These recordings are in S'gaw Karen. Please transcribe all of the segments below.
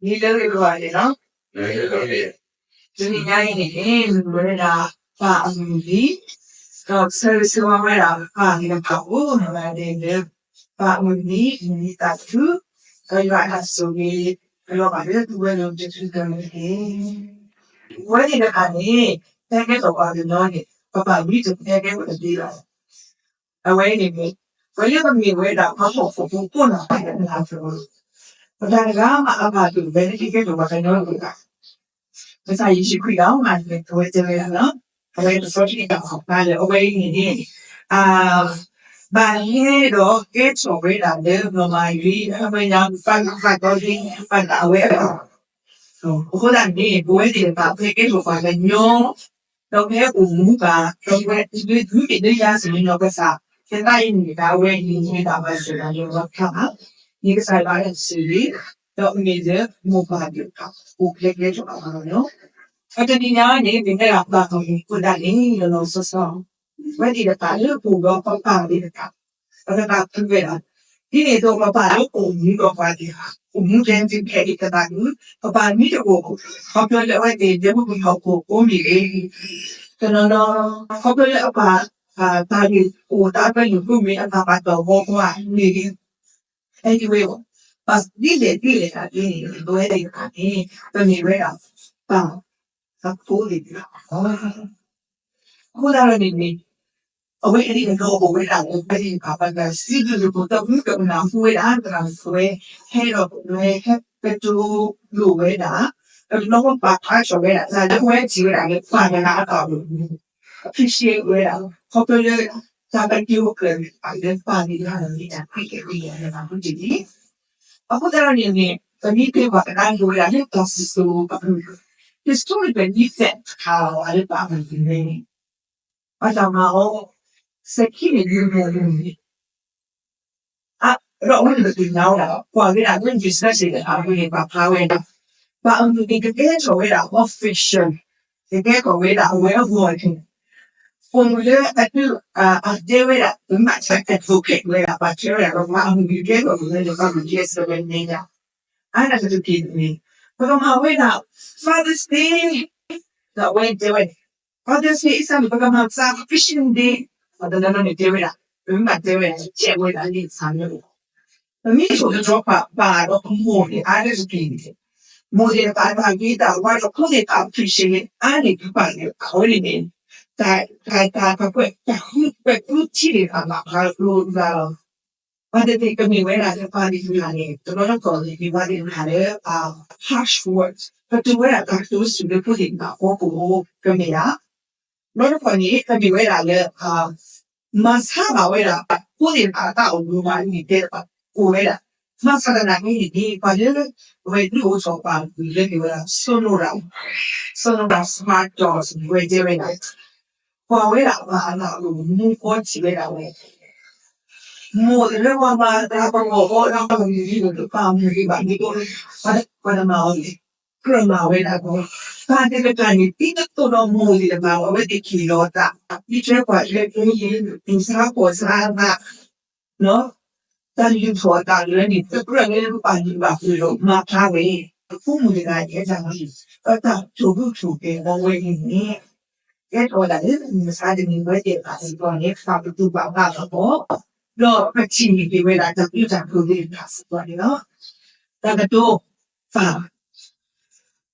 မ့ၢ်လၢဂ့ၤဂ့ၤန့ၣ်လီၤ. တနံၤညါအံၤန့ၣ် မ့ၢ်ဝဲဒၣ်ပၢ်အမုၢ်နံၤ, ဒီးဆၢဂ့ၤဆၢဝါဝဲဒၣ်ပၢ်ဂ့ၤဂ့ၤဖိ မ့ၢ်ဝဲဒၣ်လၢ ပၢ်အမုၢ်နံၤ မုၢ်နံၤသးခု, ဒီးယွၤအတၢ်ဆိၣ်ဂ့ၤ ကလီၤဘၣ်လၢသုဝဲဒၣ်တဖုတဖုန့ၣ်တက့ၢ်. ပဝဲသ့ၣ်တဖၣ်န့ၣ် ဟဲကဲထီၣ်ပှၤကညီန့ၣ် ပပၢ်မံတဟဲကဲထီၣ်တသ့ဘၣ်. အဝဲန့ၣ်န့ၣ် ပဝဲလၢပမ့ၢ်ဝဲဒၣ်ပှၤဟီၣ်ခိၣ်ဖိကိးနီၢ်ဂၤဒဲးန့ၣ် ပတၢ်တဂၤမးအဘၣ်ဒိၣ်ဝဲလၢဟဲကဲထီၣ်ပှၤကညီတဂၤ ကစၢ်ယ့ၣ်ၡူးခရံာ်ဒီးမၤန့ၢ်အဝဲတဲဝဲဒၣ်လီၤ. အဝဲတဆီတလဲအီၤဘၣ်လၢအဝဲအံၤန့ၣ်န့ၣ် ဘၣ်ဟဲဒီးကဲထီၣ်ဝဲဒၣ်လၢ နီၢ်မၤရံ အဝဲညါ ပၢ်ကပၢ်ကီဒ် ပၢ်ဒၣ်အဝဲအဂီၢ် အဃိသတးန့ၣ် ပဝဲသ့ၣ်တဖၣ် ပဟဲကဲထီၣ်ပှၤကညီ ဒီးပဟဲအိၣ်မူဘၣ် ဒီးပဝဲဒၣ်လၢဒုးက့ၤလၢယၤစ့ၢ်ကီး ကစၢ် ကသးအံၤန့ၣ် ဒၣ်အဝဲအံၤန့ၣ် တၢ်ဘၣ်စၢၤတၢ်လၢအဝဲခါဘၣ် န့ၣ်ကစၢ်ယွၤအတၢ်ဆိၣ်ဂ့ၤ ဒီးအမ့ၢ်လၢမိၢ်ပၢ်သ့ၣ်တဖၣ် အိၣ်ဖျဲၣ်ကဲထီၣ်အီၤလီၤ. ဒီးတနံၤညါန့ၣ် မ့ၢ်ဝဲဒၣ်ပၢ်အမုၢ်နံၤအဃိသတးန့ၣ် လီၤလီၤဆီဆီ ပဝဲသ့ၣ်တဖၣ်လၢပအိၣ်ဒီးပပၢ်သ့ၣ်တဖၣ် ပကဘၣ်ဃုဝဲဒၣ် ဒ်န့ၣ်အသိးပပၢ်လၢပအိၣ်မူဒီးပှၤသ့ၣ်တဖၣ် အိၣ်မူကဲသ့ဖဲအံၤ ပသးခု ပပၢ်မံတအိၣ် ခီဖျိလၢအဝဲသ့ၣ်ဒဲမုၢ်ဟီၣ်ခိၣ်အိၣ်မံၤဂ့ၤ တနီၤနီၤ ခီဖျိလၢအပၢ် တၢ်ဂ့ၢ်အိၣ်သးဖဲန့ၣ် မ့ၢ်အပၢ်ပာ်တီၢ်ဘီကွၢ်မ့ၢ်ဂ့ၤ anyway ဘၣ်ဒ်လဲၣ်ဒ်လဲၣ်ဂ့ၤန့ၣ် ပဝဲသ့ၣ်တဖၣ်န့ၣ် ပမ့ၢ်ဝဲဒၣ် ပၢ်အဖိသ့ၣ်တဖၣ်လီၤ. အဃိသတးဒီးန့ၣ်န့ၣ် အဝဲအံၤန့ၣ် အဝဲအံၤန့ၣ်ပှၤပှၤတဂၤစံးဘျုးလိာ်ပသးမုၢ်ကမနၤဟူဝဲဒၣ် သရၣ်မုၣ်ဝဲ ဟဲဒီးပဝဲဟဲကတိၤလိာ်ဝဲဒၣ် ကနီၣ်ပာ်ဖျါထီၣ်ဝဲဒၣ် တၢ်လၢအဝဲထံၣ်ဝဲဒၣ်လၢပှၤတဂၤအတၢ်အိၣ်မူ appreciate ဝဲဒၣ် ခီဖျိလၢ တၢ်ကတိၤအကျၢၤန့ၣ် လၢပၢ်န့ၣ် ယၤန့ၣ် တၢ်ဖံးက့ၤဝဲယၤန့ၣ် မၤဟူတ့ၢ်လံ အဃိသတးဒီးန့ၣ်န့ၣ် ပမ့ၢ်တဲပှၤကဒါက့ၤဝဲဒၣ်လၢတၢ်စံၣ်စိၤပာ်မုၢ် historical event တခါလၢပာ်မုၢ်န့ၣ် ဘၣ်တၢ်မၤအီၤ စဲၤခံန့ၣ် ယမ့ၢ်မ့ၢ်န့ၣ် ဒီးအဝဲန့ၣ်ပသ့ၣ်ညါဝဲဒၣ် ကွၢ်ဝဲဒၣ်လၢ discussion တခါအံၤန့ၣ် ပာ်ဖျါဝဲဒၣ် ပၢ်အမုၢ်န့ၣ် ကကဲထီၣ်ဝဲဒၣ် official ကကဲထီၣ်ဝဲဒၣ်အဝဲအဂီၢ်န့ၣ် အိၣ်မူလၢအဒုး အတဲဝဲဒၣ် ပမ့ၢ်တဲ advocate ဝဲဒၣ် ပှၤတဲဝဲဒၣ် ပှၤအမုၢ်ကဲထီၣ်ဝဲဒၣ် ပှၤမုၢ်ကဲထီၣ်ဝဲဒၣ် အါဒၣ်ကတၢၢ်န့ၣ် ပကမၤဝဲဒၣ် Father's Day ဒီးအဝဲတဲဝဲဒၣ် Father's Day အံၤစၢ်န့ၣ် ပကမၤ Appreciation Day ပှၤတနီၤနီၤန့ၣ်တဲဝဲဒၣ် ပမ့ၢ်တဲဝဲဒၣ် ကဲဝဲဒၣ်လံာ်ဆၢလၢ ပမ့ၢ်ဆိၣ်တတြီပာ်ဘၣ်ဒီးပမိၢ်န့ၣ် အါဒၣ်ကတၢၢ်န့ၣ် မိၢ်သ့ၣ်တဖၣ်အတၢ်ဂ့ၤတၢ်ဝါဒီးဖိသ့ၣ်တဖၣ် appreciate န့ၣ် အါန့ၢ်ပပၢ်န့ၣ် အဝဲန့ၣ်န့ၣ် တၢ်တၢ်တၢ်ပှဲၤ တၢ်ဃုပှဲၤဃုထံၣ်န့ၣ် ပှၤဘၣ်ဃးကျိၤလၢလီၤ ပှၤသ့ၣ်သ့ၣ်ကမ့ၢ်ဝဲဒၣ်လၢပှၤသ့ၣ်တဖၣ်န့ၣ် တဘျီတခီၣ်န့ၣ် မ့ၢ်ပှၤသ့ၣ်တဖၣ်လၢ harsh words ပတုာ်ဝဲဒၣ်တၢ်ကတိၤဆူၣ်လၢဖိသ့ၣ်တဖၣ်အဖီခိၣ် ကမ့ၢ်ဒၣ် တဘျီတခီၣ်န့ၣ် ကမ့ၢ်ဝဲဒၣ်လၢ မၤဆါဘၣ်ဝဲဒၣ် ဖိသ့ၣ်တဖၣ်အတၢ်အိၣ်မူဘၣ်န့ၣ် တဲတဘၣ် အိၣ်ဝဲဒၣ် ဘၣ်ဆၣ်သနာ်က့န့ၣ် ပှၤလၢ အဝဲဒုးအိၣ်ထီၣ်ပာ်မုၢ်လၢမ့ၢ်ဝဲဒၣ် Sonora Sonora Smart Dogs န့ၣ် အဝဲတဲဝဲဒၣ် ကွၢ်ဝဲဒၣ်ပှၤအတၢ်အိၣ်မူဃီထံၣ်ဝဲဒၣ်ဝဲ မိၢ်တလၢပှၤမၤတၢ်ပဂီၢ်ဃီလၢပှၤမုၢ်ဂံၢ်န့ၣ် ပှၤမုၢ်ဂံၢ်ဘၣ်မ့ၢ်ကီ ပှၤတမၤအီၤန့ၣ် ကြၢးမၤဝဲဒၣ်ကီ ပၢ်သ့ၣ်တဖၣ်န့ၣ် ဒ်သိးဒီးမိၢ်သ့ၣ်တဖၣ် အဝဲသ့ၣ်က့ၤလီၤသး ဒ်ထွဲကွၢ်ထွဲကျိယ့ၣ် သူၣ်စါဖှီၣ်စါအသး တၢ်လုၢ်ထီၣ်အသးလၢန့ၣ် တကြၢးလၢပပာ်လုၢ်ပာ်ပှ့ၤဒီးမၤဖျါဝဲ အဖိမုၣ်တဂၤအံၤ အတၢ်မၤ အတၢ်ထိၣ်ဟူးထိၣ်ဂဲၤအီၤဝဲအံၤန့ၣ် ကဲထီၣ်ဝဲဒၣ်လၢမုၢ်မဆါတနံၤဝဲသ့ၣ်တဖၣ်စ့ၢ်ကီးန့ၣ် ပာ်ပသူၣ်ပာ်သးသီ ဒီးပထံၣ်န့ၢ်က့ၤဝဲဒၣ်တၢ်ဘျုးတၢ်ဖှိၣ်သ့ၣ်တဖၣ်စ့ၢ်ကီးန့ၣ်လီၤ. တၢ်ကတိၤ ပၢ်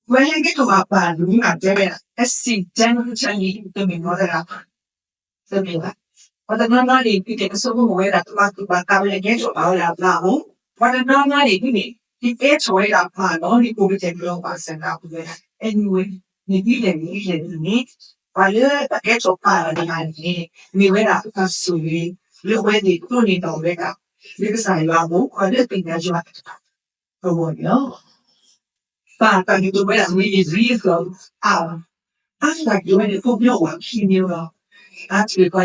ဝဲဟဲကဲထီၣ်ဘၣ်ပၢ်န့ၣ် မ့ၢ်တဲဝဲဒၣ် accidentally တမ့ၢ်နီတဂၤဘၣ် တမ့ၢ်ဘၣ်. ပှၤတနီၤနီၤန့ၣ် ဒ်န့ၣ် ကဆိကမိၣ်ဝဲဒၣ် ကဘၣ်သူၣ်ဘၣ်သးဝဲလၢကဲထီၣ်ဘၣ်ဝဲဒၣ်ပၢ်အအိၣ်, ပှၤတနီၤနီၤန့ၣ် ဒ်န့ၣ် ဒ်ကဲထီၣ်ဝဲဒၣ်ပၢ်နီၤ ဒ်ကိးကတဲာ်ကတီၤပာ်စၢၤတၢ်အိၣ်ဝဲဒၣ် anyway န့ၣ်ဒ်လဲၣ်န့ၣ် ဒ်လဲၣ်န့ၣ် ပှၤလၢတၢ်ကဲထီၣ်ပၢ်တဂၤန့ၣ် မ့ၢ်ဝဲဒၣ်အတၢ်ဆိၣ်ဂ့ၤ လၢအဝဲသ့ၣ်ဒိးန့ၢ်ဘၣ်ဝဲဒၣ် လၢကစၢ်ယွၤအအိၣ် ပှၤလၢအသ့ၣ်ညါယွၤအတၢ် အဂီၢ်န့ၣ်လီၤ. ပၢ်တၢ်ကတိၤဝဲဒၣ်မ့ၢ်ယံာ်လံအသိး အါ အါတၢ်ကတိၤဝဲန့ၣ် ပှၤကညီ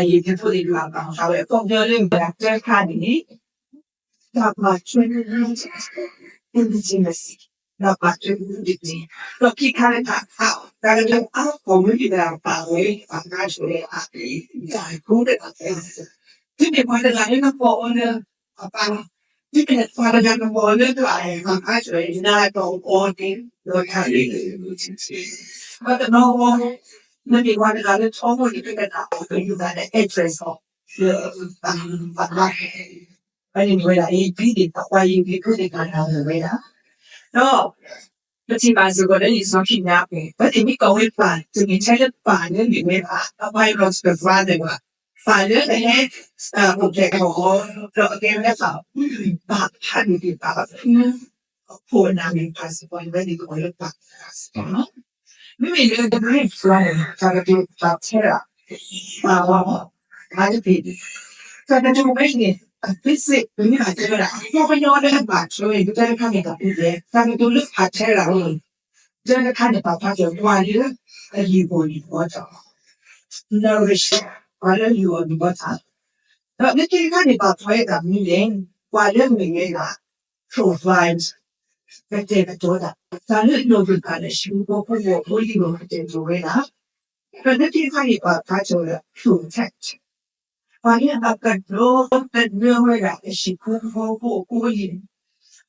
အိၣ်ခံမံၤလီၤ. အါတက့ၢ်ပှၤယံာ်ကဲဖိသ့ၣ်တဖၣ် အဝဲအပီၢ်ကညီလၢမ့ၢ်တၢ်တခါန့ၣ် တၢ်ပာ်ထွဲ intimacy တၢ်ပာ်ထွဲ intimacy ဒီးခံခါတခါ တၢ်ကတိၤအါ ပှၤမ့ၢ်ပှၤပာ်ဝဲ ပှၤကါထီၣ်ဝဲအါ တၢ်ကတိၤတၢ် တုၤမ့ၢ်ပှၤတဂၤလၢနပီၢ်အီၤလၢ အပၢ် ပှၤတဂၤကမၤလၢတၢ်အံၤ မၤခါဆၢအံၤ နၤဒီးအီၤန့ၣ် ဒီးတၢ်လၢ ပတနီၤအီၤ နမ့ၢ်ပှၤတဂၤလၢထီဘိန့ၣ် ပကနၢ်ပၢၢ်ကလုၢ်သးလၢ address အီၤ လၢ ပှၤ ပှၤ အန့ၣ်မ့ၢ်ဝဲဒၣ် အံၤဘံဒ့ၣ် ပှၤယံၤဘံဖိသ့ၣ်တဖၣ်န့ၣ်မ့ၢ်ဝဲဒၣ် ဒီး ပထံၣ်ဘၣ်စ့ၢ်ကီးလၢလံာ်စီဆှံညါပူၤ ပသ့ၣ်မ့ၢ်ကိးဝဲပၢ် တမ့ၢ်ထဲလၢပၢ်လၢမ့ၢ်ဝဲဒၣ် အ biological father ဘၣ်, ပၢ်လၢအဟဲ အိၣ်ဖျဲၣ်ထီၣ်အီၤ ဒီးအကဲဝဲဒၣ် ပၢ်ဖးဒိၣ်သ့ၣ်တဖၣ် အဖု အခိၣ်အနၢ်သ့ၣ်တဖၣ်စ့ၢ်ကီး ဝဲန့ၣ်ကိးလၢပၢ်စ့ၢ်ကီးလီၤ. မ့မ့ၢ်လၢ Greek တခါန့ၣ် တၢ်ကတိၤပာ်ထဲဒၣ် ပၢ်ဝဲ မၤတသ့ တၢ်ကတိၤဝဲန့ၣ် အ basic ပမ့ၢ်ဘၣ်တဲဝဲဒၣ် အခီပညီလၢအဘၣ်ထွဲဝဲန့ၣ် ပတဲတခါန့ၣ် တၢ်ပူၤလဲၣ် တၢ်ကတိၤလၢပာ်ထဲဒၣ်ဝဲန့ၣ် ပတဲတခါန့ၣ် ပာ်ဖျါထီၣ်ပှၤလၢအလုၢ်အီၣ်လုၢ်အီတၢ် nourish ပှၤလၢအလုၢ်အီၣ်လုၢ်အီတၢ် ဒီးလၢခံတခါန့ၣ် ပာ်ဖျါဝဲဒၣ်မနုၤလဲၣ် ပှၤလၢအမ့ၢ်ဝဲဒၣ် provide ကတဲာ်ကတီၤတၢ် တၢ်လၢအလိၣ်ဘၣ်လၢဟံၣ်ဖိဃီဖိအဂီၢ် ကတဲာ်ကတီၤဝဲဒၣ် ဒီးလၢခံတခါန့ၣ် ပာ်ဖျါထီၣ်ဝဲဒၣ် protect ပှၤလၢအကဒိးသဒၢဝဲဒၣ် အဟံၣ်ဖိဃီဖိအဂီၢ်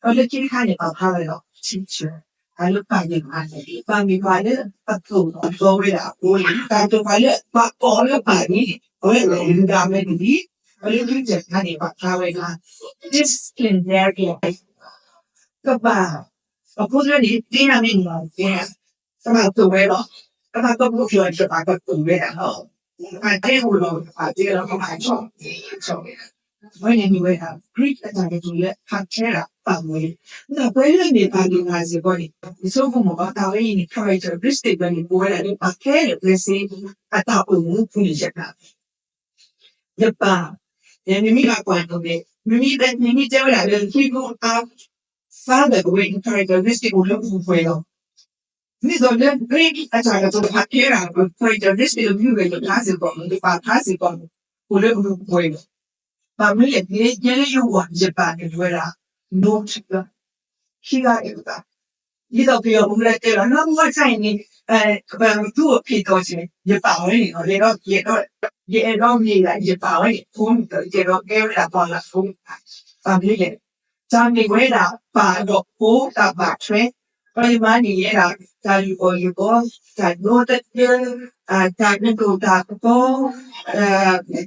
ဒီးလၢခံတခါန့ၣ် ပာ်ဖျါဝဲဒၣ် teacher ပှၤလၢပာ်ယဲၢ်မၤန့ၣ် ပှၤမ့ၢ်ပှၤလၢအသိၣ်အသီဝဲဒၣ်အဃိန့ၣ် တၢ်ကတိၤပှၤလၢပှၤအီၤလၢပၢ်န့ၣ် အဝဲအလီၢ်မူဒါဝဲန့ၣ်လံ ဒီးလၢခံတခါန့ၣ် ပာ်ဖျါဝဲဒၣ် disciplinary ကဘၣ် အဃိသတးန့ၣ် သ့ၣ်ညါမ့ၢ်န့ၣ် ကဘၣ်သိၣ်ဝဲလီၤ. ကဘၣ်ကဘိၣ်က့ၤအီၤ ကဘၣ်ကသိၣ်ဝဲဒၣ်လီၤ. ကဘၣ်တဲအိၣ်လီၤ ကဘၣ်တဲလီၤ ကဘၣ်ဆီၣ် ဆီၣ်ဝဲဒၣ်. အဝဲန့ၣ်မ့ၢ်ဝဲဒၣ် Greek အတၢ်ကတိၤလၢ ဖးထဲဒၣ်ပာ်ဝဲ ဒီးပဝဲလၢမ့ၢ်ပှၤဒိၣ်မးစ့ၢ်ကီးန့ၣ် ယဆိကမိၣ်ဘၣ် တၢ်ဝဲအံၤန့ၣ် characteristic ဝဲန့ၣ် ပဝဲဒၣ်လၢပှၤခဲလၢာ်ခဲဆ့ အတၢ်အိၣ်မူပူၤန့ၣ် ယပၢ် ယပၢ် မ့မ့ၢ်ဘၣ်ကွၢ်န့ၣ် မ့မ့ၢ် မ့မ့ၢ်တဲဝဲဒၣ်လၢ Hebrew အ father ပဝဲ characteristic အိၣ်လၢပူၤပှဲၤလီၤ. ဒ်သိးလၢ Greek အတၢ်ကတိၤဖးထဲဒၣ် characteristic လၢမ့ၢ်ဝဲယပၢ်စ့ၢ်ကီး ယပၢ်ဖးစ့ၢ်ကီး အိၣ်လၢပူၤပှဲၤလီၤ. ဘၣ်မနုၤလဲၣ် ယဲလၢယဂီၢ် ယပၢ်န့ၣ်ဝဲဒၣ် note ခံဂၤအံၤအသး ဒ်သိးပယီၤမူလၢတဲလီၤ နီၢ်မူအတၢ်အံၤန့ၣ် ပသူအဖံးသီးန့ၣ် ယပၢ်ဝဲန့ၣ်လီၤ. ယအဲၣ်ဒိး ယအဲၣ်ဒိးမ့ၢ်ဒၣ် ယပၢ်ဝဲန့ၣ် ဖိမုၣ်ဒီး ယအဲၣ်ဒိးကဲဝဲဒၣ်ပှၤလၢဖိမုၣ် ဘၣ်မနုၤလဲၣ် တၢ်မ့ၢ်ဝဲဒၣ်ပၢ်ဒီးဖိတၢ်ဘၣ်ထွဲ ပှၤယမၤန့ၢ်ယဲဒၣ် တၢ်လုၢ်အီၣ်လုၢ်အီ တၢ်ဒီသဒၢ တၢ်ကတိၤတၢ်ကပီၤ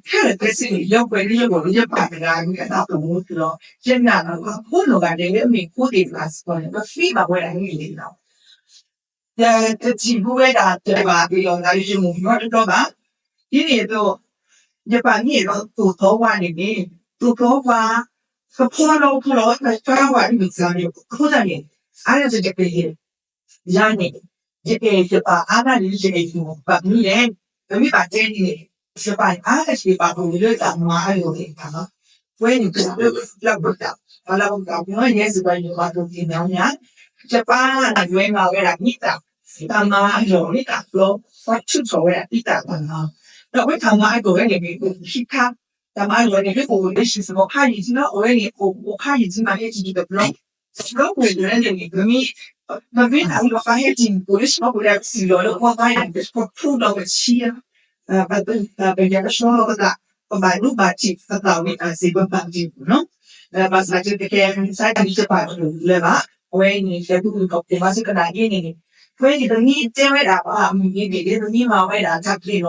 ခဲလၢာ်ခဲဆ့န့ၣ် လၢပှဲၤလၢယဂီၢ်လၢယပၢ်တဂၤအံၤအတၢ်အိၣ်မူလီၤ. ယနာ်လၢပှၤဖိနီၢ်ဂၤဒဲးလၢအမ့ၢ်ဖိသ့ၣ်တဖၣ်စ့ၢ်ကီးန့ၣ် ပသံဘၣ်ဝဲဒၣ်န့ၣ်လီၤ. ယတထံၣ်ဘူးဝဲဒၣ်တဘၣ်ပယီၤသးလၢယမိၢ်ယမီၢ်တဘျီဘၣ်. ဒ်န့ၣ်အသိး ယပၢ်မ့ၢ်အဲၣ်ဒိးသိၣ်သီပှၤန့ၣ်န့ၣ် သိၣ်သီပှၤ ကဖီလီၤဖီလီၤဝဲ ကဖီလီၤဝဲဒ်မ့ၢ်စၢ်န့ၣ် အဃိသတးန့ၣ် အါတက့ၢ်ယၤန့ၣ် ယအဲၣ်ယပၢ်အါမးန့ၣ် ယအဲၣ်ယမိၢ် ဘၣ်မနုၤလဲၣ် ပမ့ၢ်ဘၣ်တဲန့ၣ် ယပၢ်အါတက့ၢ်ပာ်ဖှိၣ်လၢတၢ်မၤအလီၢ်န့ၣ်လီၤ. ဝဲန့ၣ်လၢပတၢ် ပလၢပတၢ် ပလၢပတၢ် ပှၤယဲစ့ၢ်ကီးယပၢ်ဒိၣ်က့ၤနၤညါ ယပၢ်န့ၣ်ဝဲမၤဝဲဒၣ်မ့ၢ်တၢ် တၢ်မၤအလီၢ်မ့ၢ်တၢ်ဖျီ ပှၤထုးထီၣ်ဝဲဒၣ်မ့ၢ်တၢ်တၢ်မၤ ဒီးအဝဲတၢ်မၤအလီၢ်ဝဲန့ၣ်မ့ၢ်အိၣ်ခံခါ တၢ်မၤအလီၢ်န့ၣ် လၢပအိၣ်လၢဟံၣ်စ့ၢ်ကီးခါယံာ်ထံလီၤ အဝဲန့ၣ် အိၣ်အိၣ်ခါယံာ်ထံမး ဟဲတံၢ်တဘျီ တဘျီပအိၣ်န့ၣ်န့ၣ် ပမ့ၢ် ပမ့ၢ်တၢ်လီၤပာ်ဟဲတံၢ် ပအိၣ်လၢဟံၣ်ပအိၣ်လၢစံၣ်လီၤလၢပှၤပာ်ယၤ ပထူဒီးပဆံး ပယီၤကဆှီလီၤပသး ပဘၣ်ဒိဘၣ်ထံး ပသးဝံၣ်အစ့ၢ် ပဘၣ်တံၢ်ပူၤနီၤ ဘၣ်ဆၣ်ကကဲ မ့ၢ်စါတံၢ်တပာ်တအိၣ်လၢၤဘၣ် အဝဲန့ၣ် ကဲပူၤကီၢ်ပူၤမၤစ့ၢ်ကီးဒၣ်အံၤန့ၣ် ဝဲန့ၣ် ပမ့ၢ်တဲဝဲဒၣ်ပှၤအမုၢ်နံၤန့ၣ် ပမ့ၢ်မၤဝဲဒၣ်တၢ်ပျ့ၤလီၤ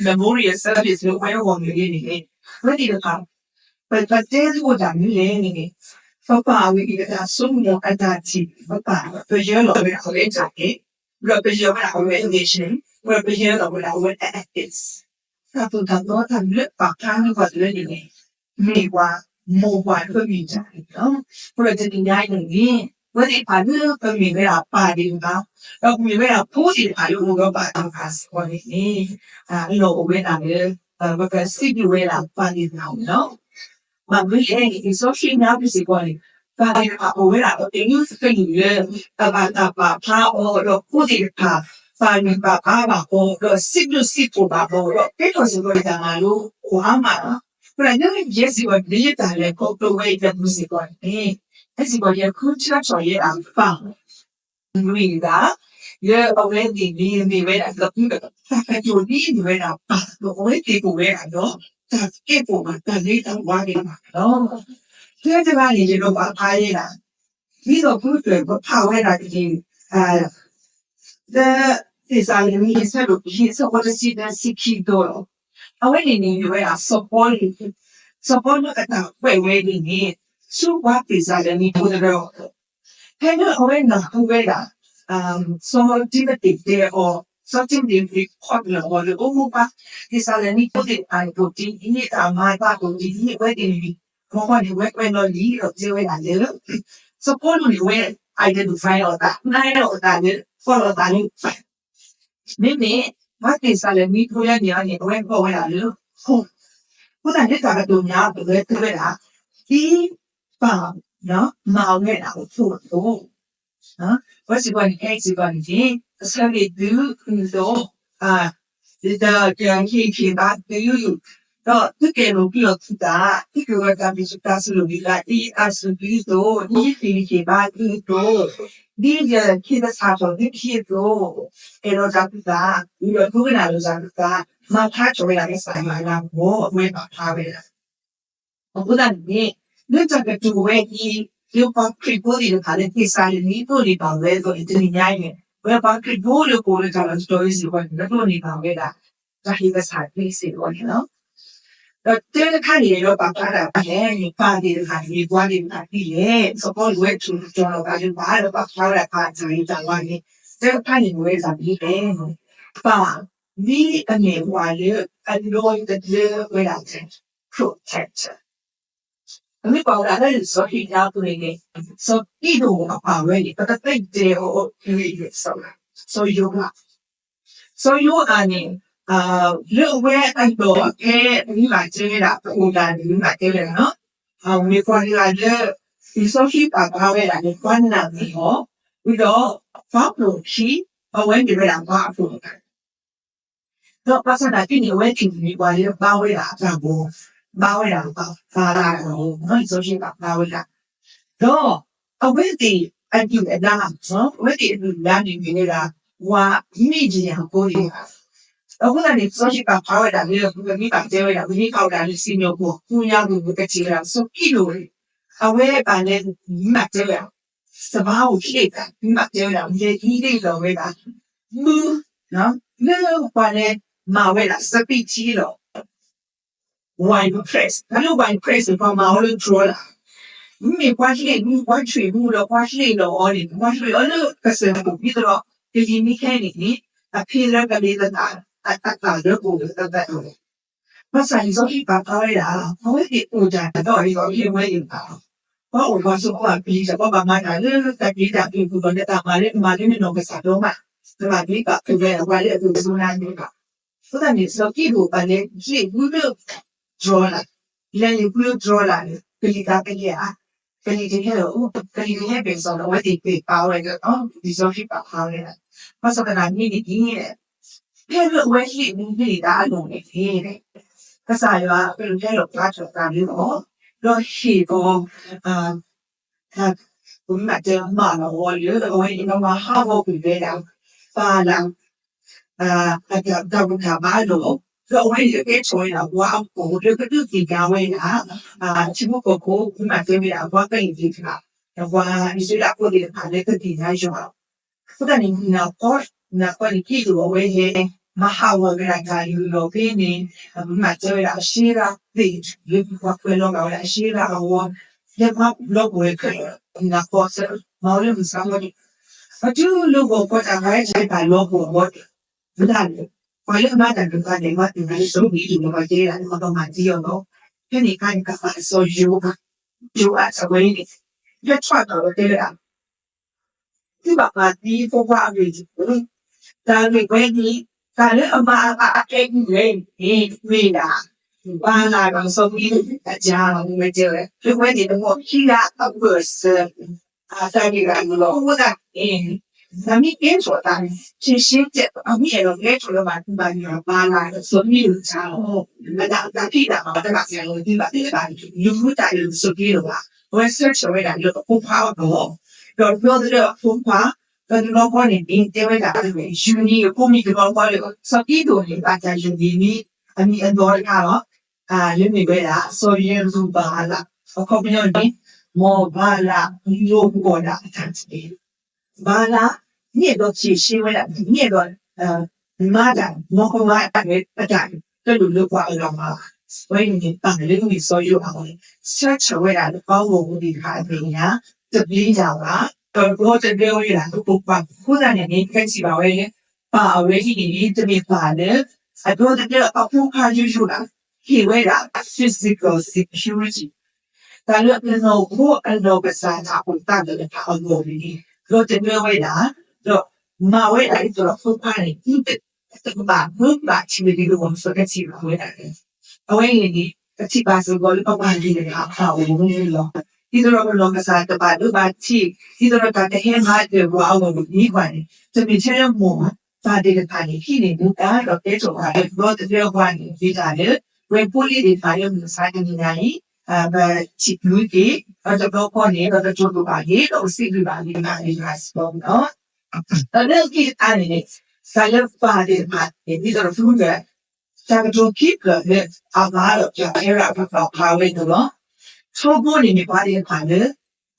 memorial service လၢပှၤအဂီၢ်မ့ၢ်ဂ့ၤန့ၣ် ဝဲသ့ၣ်တဖၣ် ပတဲသကိးတၢ်မနုၤလဲၣ်န့ၣ် ပပၢ်ဝဲအံၤအတၢ်ဆိကမိၣ်အတၢ်ထံၣ် ပပၢ် ပယၢလီၤဝဲဒၣ်အဝဲအတၢ်အဲၣ် ဒီးပယၢလီၤဝဲဒၣ်အဝဲအ vision ဒီးပယၢလီၤဝဲဒၣ်အဝဲအ ethics တၢ်သိၣ်တၢ်သီတၢ်လၢပာ်ဖျါန့ၢ်ပှၤတလၢန့ၣ်န့ၣ် မ့ၢ်ပှၤ မိၢ်ပှၢ်လၢပမ့ၢ်တၢ်န့ၣ်လီၤ. အဃိဒီးတနံၤညါအံၤန့ၣ် ပဝဲသ့ၣ်တဖၣ်လၢပမ့ၢ်ဝဲဒၣ်ပၢ်သ့ၣ်တဖၣ် ဒီးပမ့ၢ်ဝဲဒၣ်ဖိသ့ၣ်တဖၣ်လၢအိၣ်ဒီးပၢ်သ့ၣ်တဖၣ်စ့ၢ်ကီးန့ၣ်န့ၣ် အလီၢ်အိၣ်ဝဲဒၣ်လၢ ပကစံးဘျုးဝဲဒၣ်ပၢ်သ့ၣ်တဖၣ်န့ၣ်လီၤ. ဘၣ်မနုၤလဲၣ်န့ၣ် လံာ်စီဆှံညါပူၤစ့ၢ်ကီးန့ၣ် ပၢ်သ့ၣ်တဖၣ်အိၣ်ဝဲဒၣ်ပကလုာ်ကလုာ်လၢ အဘၣ်တၢ်ပာ်ဖျါအီၤ ဒီးဖိသ့ၣ်တဖၣ် ပာ်လုၢ်ပာ်ပာ်ဘၣ်အီၤ ဒီးစံးဘျုးစံးဖှိၣ်ဘၣ်အီၤ ဒီးကဲထီၣ်စ့ၢ်ကီးယတၢ်မၤလိအိၣ်အါမးလီၤ. အဃိဒီးလၢယဲစ့ၢ်ကီး လၢယတၢ်လဲၤခီဖျိဝဲအံၤတပူၤစ့ၢ်ကီးန့ၣ် ယဲစ့ၢ်ကီးယဃုထၢထီၣ်ယဲဒၣ်ပၢ် မုၢ်ဂၤ လၢအဝဲသ့ၣ်န့ၣ်မ့ၢ်ဝဲဒၣ် တၢ်ကတိၤဒ်အမ့ၢ်ဝဲဒၣ်ပၢ် ဒီးအဝဲသ့ၣ်အိၣ်ဝဲဒၣ်ဒီး တၢ်ကဲပိာ်မး တၢ်ဂ့ၤတၢ်ဝါသ့ၣ်တဖၣ်န့ၣ်လီၤ. ဖဲတဂၤန့ၣ် ယဒိးပာ်ဖျါယဲဒၣ် ဒ်သိးပကဖးဝဲဒၣ်က့ၤ လၢ သ့းစၤလနံ အဆၢဒိၣ်ခံ အဆၢဖိတဆံသၢဆံခံဒိလီၤ. အဝဲန့ၣ်န့ၣ် မ့ၢ်ဝဲဒၣ်စီၤပီလူး, စီၤပီလူးအတၢ်ကွဲးဝဲန့ၣ်န့ၣ် ဆူပှၤသ့းစၤလနံဖိတဖၣ်အဂီၢ်, ဖဲလၢအဝဲနၢ်ဟူဝဲဒၣ် စီၤတံၤမသ့းတဲအီၤ, စီၤတံၤမသ့း ခီဖျိအီၤလၢ အိၣ်မူပှၤသ့းစၤလနံဖိသ့ၣ်တဖၣ်န့ၣ် အိၣ်ဒ်အံၤ တၢ်မၤအသးအိၣ်ဒ်အံၤ အဝဲသ့ၣ်န့ၣ် မ့ၢ်ဃီန့ၣ် ဝဲကွဲးလီၤလံဒီးတဲဝဲဒၣ်လၢ စီၤပီလူးန့ၣ် အဝဲ identify လီၤအသး, နာ်လီၤအသးလၢ ကွၢ်လီၤအသးလၢ မ့မ့ၢ် ပှၤသ့းစၤလနံဖိလၢန့ၣ်အီၤန့ၣ် အဝဲကွဲးဝဲဒၣ်လၢ ဖိ, အဃိသတးန့ၣ် တၢ်ကတိၤညါပဝဲတဲဝဲဒၣ် ဒ်ပၢ်မၤဝဲဒၣ်အဖိအသိး အဝဲစ့ၢ်ကီးန့ၣ် ဟဲစ့ၢ်ကီးန့ၣ်န့ၣ် ကဆၢဂ့ၤသု သုသိး ဒီးကဟ့ၣ်ဂံၢ်ဟ့ၣ်ဘါသု, ဒီးသုကဲၤလိာ်ကွံာ်လီၤသုသး, သုကဂဲၤတၢ်ဘျုးတၢ်ဆိၣ်ဂ့ၤလၢယတၢ်စံးဘျုးသုအသိး, ဒ်ယဟ့ၣ်ဂံၢ်ဟ့ၣ်ဘါသုအသိး, ဒ်ယဟ့ၣ်သဆၣ်ထီၣ်သုခံအသိး, အဲၣ်လီၤတၢ်သုသး, ဝံၤဒီးဒိကနၣ်လိာ်တၢ်သုသး, မၤဖျါထီၣ်ဝဲဒၣ်ကစၢ်ယွၤအလၤကပီၤ အဝဲပာ်ဖျါဝဲဒၣ် အဃိသတးန့ၣ် လၢတၢ်ကတိၤဝဲအံၤ လၢပှၤခရံာ်ဖိသ့ၣ်တဖၣ်လၢသ့းစၤလနံ ဒိးန့ၢ်ဘၣ်ဝဲအသိးန့ၣ် တနံၤညါအံၤန့ၣ် ပဝဲပှၤခရံာ်ဖိလၢပအိၣ်လၢတၢ်လီၢ်တတီၤအံၤစ့ၢ်ကီးန့ၣ် ပဒိးန့ၢ်ဘၣ်ဝဲဒၣ် တၢ်ဟ့ၣ်သဆၣ်သ့စ့ၢ်ကီးန့ၣ်လီၤ. ဒီးတၢတခါန့ၣ် ယအဲၣ်ဒိးပာ်ဖျါဒၣ်ပှၤလဲၣ်န့ၣ် ပၢ်သ့ၣ်တဖၣ်န့ၣ် ပှၤသ့ၣ်တဖၣ်ဒ်လဲၣ်, စီၤပီလူးဝဲထူၣ်တီၤလီၤပာ်လၢပၢ်ဒီးပာ်ဖျါဝဲဒၣ်ပၢ်တၢ်ဂ့ၤတၢ်ဝါန့ၣ် တၢတခါန့ၣ် မ့ၢ်ဝဲဒၣ်ဒ်လဲၣ်န့ၣ် ပၢ် မ့ၢ်အမ့ၢ်ပှၤလၢအလီၢ်တလၢဝဲဒၣ် protector အမ့ၢ်ပှၤဝဲဒၣ်လၢလံာ်စီဆှံညါအပူၤန့ၣ်န့ၣ် စီၤကံးဒဧိၣ်အပၢ်ဝဲန့ၣ် ပကသ့ၣ်တဲအီၤအီၤ စီၤယိၤအၤ, စီၤယိၤအၤန့ၣ် လၢအဝဲအလီၢ်ဖဲ ပမ့ၢ်ဘၣ်တဲဝဲဒၣ် ပအိၣ်ဒၣ်န့ၣ် ပမ့ၢ်ဘၣ်တဲဝဲဒၣ် မ့ၢ်ပှၤတဂၤလၢ လံာ်စီဆှံပာ်ဖျါဝဲဒၣ်န့ၣ် ပှၤနာ်န့ၢ်အီၤ, ဝံၤဒီး ပှၤပိာ်အခံ အဝဲမ့ၢ်ဝဲဒၣ်ပှၤအပိာ်အခံ ဒီးဘၣ်ဆၣ်သနာ်က့န့ၣ် အဝဲသ့ၣ်န့ၣ်မ့ၢ်ပှၤလၢဘါဝဲဒၣ်အတၢ်ဘီ, ဘါဝဲဒၣ်ပှၤဖးလၢ်အဂီၢ်, လံာ်စီဆှံပာ်ဖျါဝဲဒၣ်, ဒီးအဝဲသ့ၣ်အဒုၣ်အဒါ, အဝဲသ့ၣ်အဒုၣ်အဒါန့ၣ်မ့ၢ်ဝဲဒၣ် ပှၤမံၤဒယၣ်ဖိသ့ၣ်တဖၣ်, အဃိသတးန့ၣ် လံာ်စီဆှံပာ်ဖျါဝဲဒၣ်လၢ ပမ့ၢ်ဘၣ်တဲဝဲဒၣ် ပမ့ၢ်ဖးဝဲဒၣ်လၢစံၣ်ညီၣ်ကွီၢ် ဆူညါပူၤ ပကထံၣ်ဝဲဒၣ်စီၤကံးဒဧိၣ်န့ၣ် အဝဲဘၣ်လဲၤ မ့ၢ်ဘၣ်တဲဝဲဒၣ် စဘါအိၣ်ဟ့ၣ်သး မ့ၢ်ဘၣ်တဲဝဲဒၣ် လဲၤဟံးန့ၢ်လီၤဝဲဒၣ် မုၢ် လၢပှၤလဲၤမၤဝဲဒၣ် စပံးထံလီၤ wine press, တၢ်လၢ wine press န့ၣ် ပှၤမၤအီၤလၢ drawer လၢ်, မ့မ့ၢ်ပှၤဟ့ၣ်မုၢ် ပှၤဆွံၣ်မုၢ်ဒီး ပှၤဟ့ၣ်လီၤအီၤန့ၣ် ပှၤဟ့ၣ်အီၤလၢကစၢၢ်ခိၣ် ဒ်သိးဒီး ကလံၤမ့ၢ်ဟဲန့ၣ်န့ၣ် အဖံလၢကလ့သး အတၢ်လၢပအိၣ်လၢသး ဘၣ်ဆၣ်လံာ်စီဆှံပာ်ဖျါဝဲဒၣ် အဝဲသ့ၣ်အိၣ်တၢ်ဒီးအံၤဒီးဟ့ၣ်ဝဲအံၤဘၣ်, ပှၤအိၣ်ပှၤဆိးပှၤပျံၤတၢ် ပှၤဘၣ်မၤတၢ်လၢတၢ်ပျံၤတၢ်ဖုးပူၤဒီး နတၢ်မၤလၢနမၤလၢနနီၢ်ကစၢ်ဒိၣ်မး, နဘၣ်မ့ၢ်ဘၣ်ဖုးဝဲဒၣ်ပှၤလၢအဒိၣ်စိနါန့ၣ်ဘၣ်. အဃိသတးန့ၣ် စီၤကံးဒဧိၣ်ဘၣ်လဲၤလ့ၣ်ဝံလၢ drawer လၢ်, လဲၤလ့ၣ်ဝံလၢ drawer လၢ်န့ၣ် ကလံၤသးကယဲၢ်ဧါ, ကလံၤတဟဲလီၤ, ကလံၤတဟဲဘၣ်စီၤဒီး အဝဲသ့ၣ်ပာ်ဖျါဝဲဒၣ် လံာ်စီဆှံပာ်ဖျါဝဲဒၣ်, ဘၣ်ဆၣ်သနာ်က့န့ၣ် ဖဲလၢအဝဲဟ့ၣ်မုၢ်ဟ့ၣ်သးအလီၢ်န့ၣ်န့ၣ် ကစၢ်ယွၤကလူးဟဲလီၤဖျါထီၣ်သးလၢအီၤ, ဒီးဟ့ၣ်အီၤ ပမ့ၢ်တဲမၤလီၤအီၤလၢ အဝဲန့ၣ် မၤဟးဂီၤကွံာ်ဝဲဒၣ် ပၢ်လၢ် အတၢ်ဘူၣ်တၢ်ဘါလီၤ, ဒီးအဝဲန့ၣ်ကဲထီၣ်ဝဲဒၣ်ပှၤအဖှီၣ်လၢကဒုးသ့ၣ်ညါဝဲဒၣ် ထံဖိကီၢ်ဖိ ပမ့ၢ်တဲဝဲဒၣ် ပှၤကလုာ်သ့ၣ်တဖၣ် ဒီးပှၤအံၣ်စရ့လးဖိသ့ၣ်တဖၣ်လၢကသ့ၣ်ညါယွၤ အဃိသတးန့ၣ် နၢ်ပၢၢ် နၢ်ပၢၢ်န့ၣ် ကံးဒဧိၣ်အဝဲဟဲ မၤဟးဂီၤဝဲဒၣ်တၢ်လုၢ်လီၢ်ဖဲန့ၣ် ပမ့ၢ်တဲဝဲဒၣ်အရှ့ရၤသ့ၣ် လၢပှၤကွဲးလီၤဂာ်ဝဲဒၣ်အရှ့ရၤအဂီၢ် ဟဲမၤလီၤပှီၢ်ဝဲခဲလၢာ် နၢ်ပၢၢ်စၢၤ မၤဝဲလၢမုၢ်ဆါဝဲန့ၣ် အတုၤလၢဂီၤခီတၢ်ဂီၤတၢ်လီၤပှီၢ်ဝဲ မတၤလဲၣ် ပှၤလၢအမၤတၢ်ဒိၣ်တၢ်လဲၣ် မၤတၢ်လၢစီၤကံးဒဧိၣ်လီၤ ပှၤတဲဒၣ်လၢမၤကမၣ်သံအီၤလီၤ. ဖဲန့ၣ်အခါန့ၣ် ကဘၣ်စီၤယိၤအၤ ယိၤအၤအဝဲန့ၣ် ဟဲထီၣ်ဒီးတဲဝဲဒၣ် သုဘၣ်ပာ်သံဖိခွါအဂ့ၢ်တက့ၢ်. တၢ်ဂ့ၢ်ဝဲန့ၣ် တၢ်လၢအမၤအသးအကဲအံၤဝဲန့ၣ် မ့ၢ်ဒၣ် ပၢ်လၢ်ဒီးစီၤကံးဒဧိၣ်အကါလီၤ မ့ၢ်ဝဲတဲဝဲ လၢဝဲန့ၣ် တဂီၢ်ခံဂၤအဘၢၣ်စၢၤ အတၢ်ဂ့ၢ်ဂၤလီၤ. အဃိသတးန့ၣ် တၢ်မ့ၢ်ကဲထီၣ်သးန့ၣ် ထင်ရှားတယ် အမ့ၢ်အဲၣ်ဒိးကဲထီၣ်လၢဘၣ်သုဘၣ်ယွၤ ပၢ်လၢ်ဒီးစီၤကံးဒဧိၣ်အကါလီၤ. အတၢ်ဖံးတၢ်မၤတဘၣ်စၢၤလီၤ သုဘၣ်သ့ၣ်တဖၣ် လူၤမူတၢ်အၢၣ်လီၤစီၤကံးဒဧိၣ်ဘၣ် အဝဲဆၢထၢၣ်ဝဲဒၣ်လၢအဖိခွါအဂီၢ် ဒီးဘျီလၢအဖိခွါ ဒီးတဘျီဃီန့ၣ်န့ၣ် တဲဝဲဒၣ် ယူၤနံၤအဖိမံၤတဘျီဃီလၢ စီၤကံးဒဧိၣ်န့ၣ် ဘၣ်တၢ်ယူၤနံၤမံၤ အမံၤအလီတခါလီၤ. လၢမ့ၢ်ဝဲဒၣ် စီၤယရူၤဘၤအလး အခီပညီန့ၣ် မ်ဘၤလးလိာ်ကွီၢ်ဒၣ်အတၢ်တမံၤ, ဘၤလး န့ၣ်ဒီး ဖြေရှင်း ဝဲဒၣ် န့ၣ်ဒီး မၤတၢ် မ်ကမၤတၢ်ဝဲအတၢ် တလိၣ်လၢပှၤအဂီၢ်ဘၣ်. အဝဲန့ၣ်န့ၣ် ပာ်လၢမ့ၢ်စီၤယိၤအၤ ဆၢထၢၣ်ဝဲဒၣ်လၢပှၤဂီၢ်မုၢ်သ့ၣ်တဖၣ်အမဲာ်ညါ တပျံၤတၢ်ဘၣ်, ဒီးဒီတဒၢဝဲဒၣ်လၢပပှၤအဃိသတးန့ၣ်န့ၣ် ပထံၣ်ဘၣ်ဝဲလၢ ပာ်အဝဲဟံၣ်န့ၣ်န့ၣ် တမ့ၢ်ပာ်လၢ အဒီတဒၢအဖိခွါယိယိဘၣ်, ဟ့ၣ်ဝဲဒၣ် physical security တၢ်လၢအနီၢ်ခိအနီၢ်ကစၢ်တၢ်အိၣ်သးလၢတဖၣ်အဂီၢ်န့ၣ်န့ၣ် ဒီတဒၢဝဲဒၣ်, ဒီးမၤဝဲဒၣ်ဒ်သိးဒီးဖိခွါန့ၣ် တဘၣ်မၢဘၣ်ထံးဝဲဒ်သိးဒီး ပကထံၣ်ဘၣ်ဝဲဒၣ်န့ၣ်, အဝဲန့ၣ်န့ၣ် ပထံၣ်ဘၣ်စ့ၢ်ကီးလၢပပှၤကလုာ်တဖၣ်အအိၣ်မူန့ၣ်လီၤ. ဒ်သိးဒီးပနီၢ်ကစၢ်တဘၣ်ဒိဘၣ်ထံး, ဒ်သိးဒီးတၢ်တဟဲမၤတၢ်ပှၤအဂီၢ်န့ၣ် မ့ၢ်ကွၢ်န့ၣ် တမ့ၢ်ထဲလၢမိၢ်ဘၣ်, ပၢ်သ့ၣ်တဖၣ်န့ၣ် ဟံးန့ၢ်မူဒါ ဒီးကဲထီၣ်ပှၤလၢ ဒီတဒၢပှၤန့ၣ် မ့ၢ်တၢ်လၢ ပဝဲဖိလံၤသ့ၣ်တဖၣ်လၢမုၢ်မဆါတနံၤညါအံၤ ပထံၣ်ဘၣ်က့ၤ ဒီးတဘျီဃီန့ၣ် ဒီးပကတိၤဘၣ်က့ၤ ဒီးပစံးဘျုးဘၣ်က့ၤ မၤဂ့ၤမၤစ့ၢ်ကီးန့ၣ်လီၤ. ဒီးလၢခံတခါန့ၣ်န့ၣ် တၢ်လၢပၢ်သ့ၣ်တဖၣ်န့ၣ် ဒ်သိးဒီးဖုဂၢၢ် တၢ်ကတိၤခံဖျၢၣ်လၢအဘၣ်ဒီး ပၢ်အဲၣ်ရၣ်ပၢ်ဖးဝဲန့ၣ်လီၤ. ထီဘိန့ၣ်မ့ၢ်ပှၤသ့ၣ်တဖၣ်လၢ အ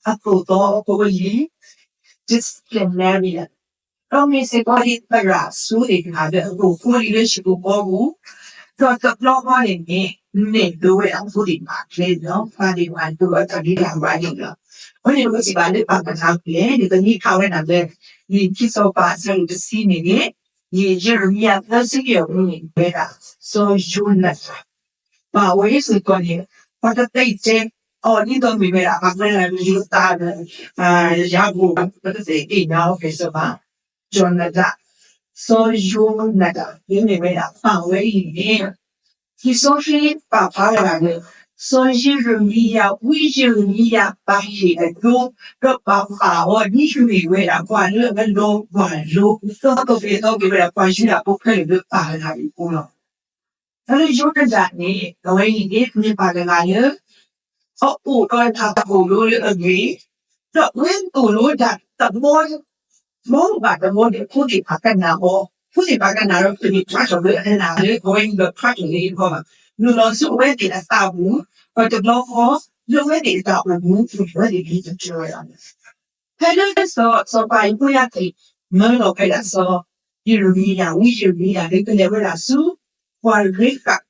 သိၣ်သီအဖိအလံၤ disciplinarian ဒီးမ့ၢ်စ့ၢ်ကီးလၢသရၣ်အဆိသ့ၣ်တဖၣ်လၢအသိၣ်ဖိလံၤလၢဟံၣ်ဖိဃီဖိပူၤ, ဒီးတဘျီဃီန့ၣ်န့ၣ် နဲၣ်ဒိဝဲဒၣ်ဖိသ့ၣ်တဖၣ်အကျဲန့ၣ်လီၤ. ပၢ်သ့ၣ်တဖၣ်န့ၣ် ဒိးအတၢ်ဂံၢ်တၢ်ဘါန့ၣ်လီၤ. အဃိန့ၣ် ပကထံၣ်ဘၣ်လၢပၢ်ကနၣ်ကျဲန့ၣ် ပမ့ၢ်ဖးဝဲဒၣ်လၢ လံာ်ခံစီၤပၤအဆၢဒိၣ်တဆံန့ၣ်န့ၣ် ယံးရမံယၤသၢဆံယဲၢ်အပူၤန့ၣ် ဝဲဒၣ် စီၤယိၤနၤတၢၣ် ပာ်ဝဲစ့ၢ်ကီးန့ၣ် ပှၤတသ့တဲအီၤဒ်သိးမ့ၢ်ဝဲဒၣ် ပှၤကွဲးလၢယိၤသးဒီး ယၤကိာ် ပတသ့တဲအီၤ ကဲစၢဘၣ် ယိၤနၤတၢၣ်, စီၤယိၤနၤတၢၣ် မ့မ့ၢ်ဝဲဒၣ်ပာ်ဝဲအံၤန့ၣ် လံာ်စီဆှံပာ်ဖျါဝဲဒၣ်လၢ စီၤယံးရမံယၤ ဝံယံးရမံယၤ ပာ်ဟ့ၣ်အဒိ ဒီးပာ်ပာ်အီၤဒ်မ့ၢ်ဝဲဒၣ် ပှၤလၢအလီၤဘၣ်လိာ် ဒီးကပှဲၤသီက့ၤဝဲဒၣ်ပှၤယူဒၤဖိခဲလၢာ်လၢပာ်ဝဲဒၣ်အံၤအဃိလီၤ. တၢ်လၢယိၤနၤတၢၣ်န့ၣ် အဝဲအံၤန့ၣ် မ့ၢ်ပှၤတဂၤလၢ အအိၣ်ဒီးတၢ်သိၣ်လိလၢအဂ့ၤ, ဒီးအဝဲသိၣ်လိတၢ်တဘီ ဘီဘၣ်တဘီန့ၣ် ဖိသ့ၣ်တဖၣ်ကနၣ်အီၤ, ဖိသ့ၣ်တဖၣ်ကနၣ်ဒီး တမ့ၢ်ထွးထီၣ်လၢအနၢ်လၢ အဝဲအံၤဒီးထွးထီၣ်လၢအဂီၢ်ဘၣ်, နုာ်လီၤဆူအဝဲသ့ၣ်အသးပူၤ, ဒီးတဘျီဃီ လၢအဝဲသ့ၣ်အတၢ်အိၣ်မူ အဝဲသ့ၣ်ကတၢၢ်ဝဲဒၣ် ဖဲလၢစီၤ စီၤပၤအံၤဖိယါသ့ၣ် မၢလီၤဖဲဒၣ်စီၤယံးရမံယၤ ဝံယံးရမံယၤ လၢကလဲၤဝဲဒၣ်ဆူ ပှၤရ့ဃာ်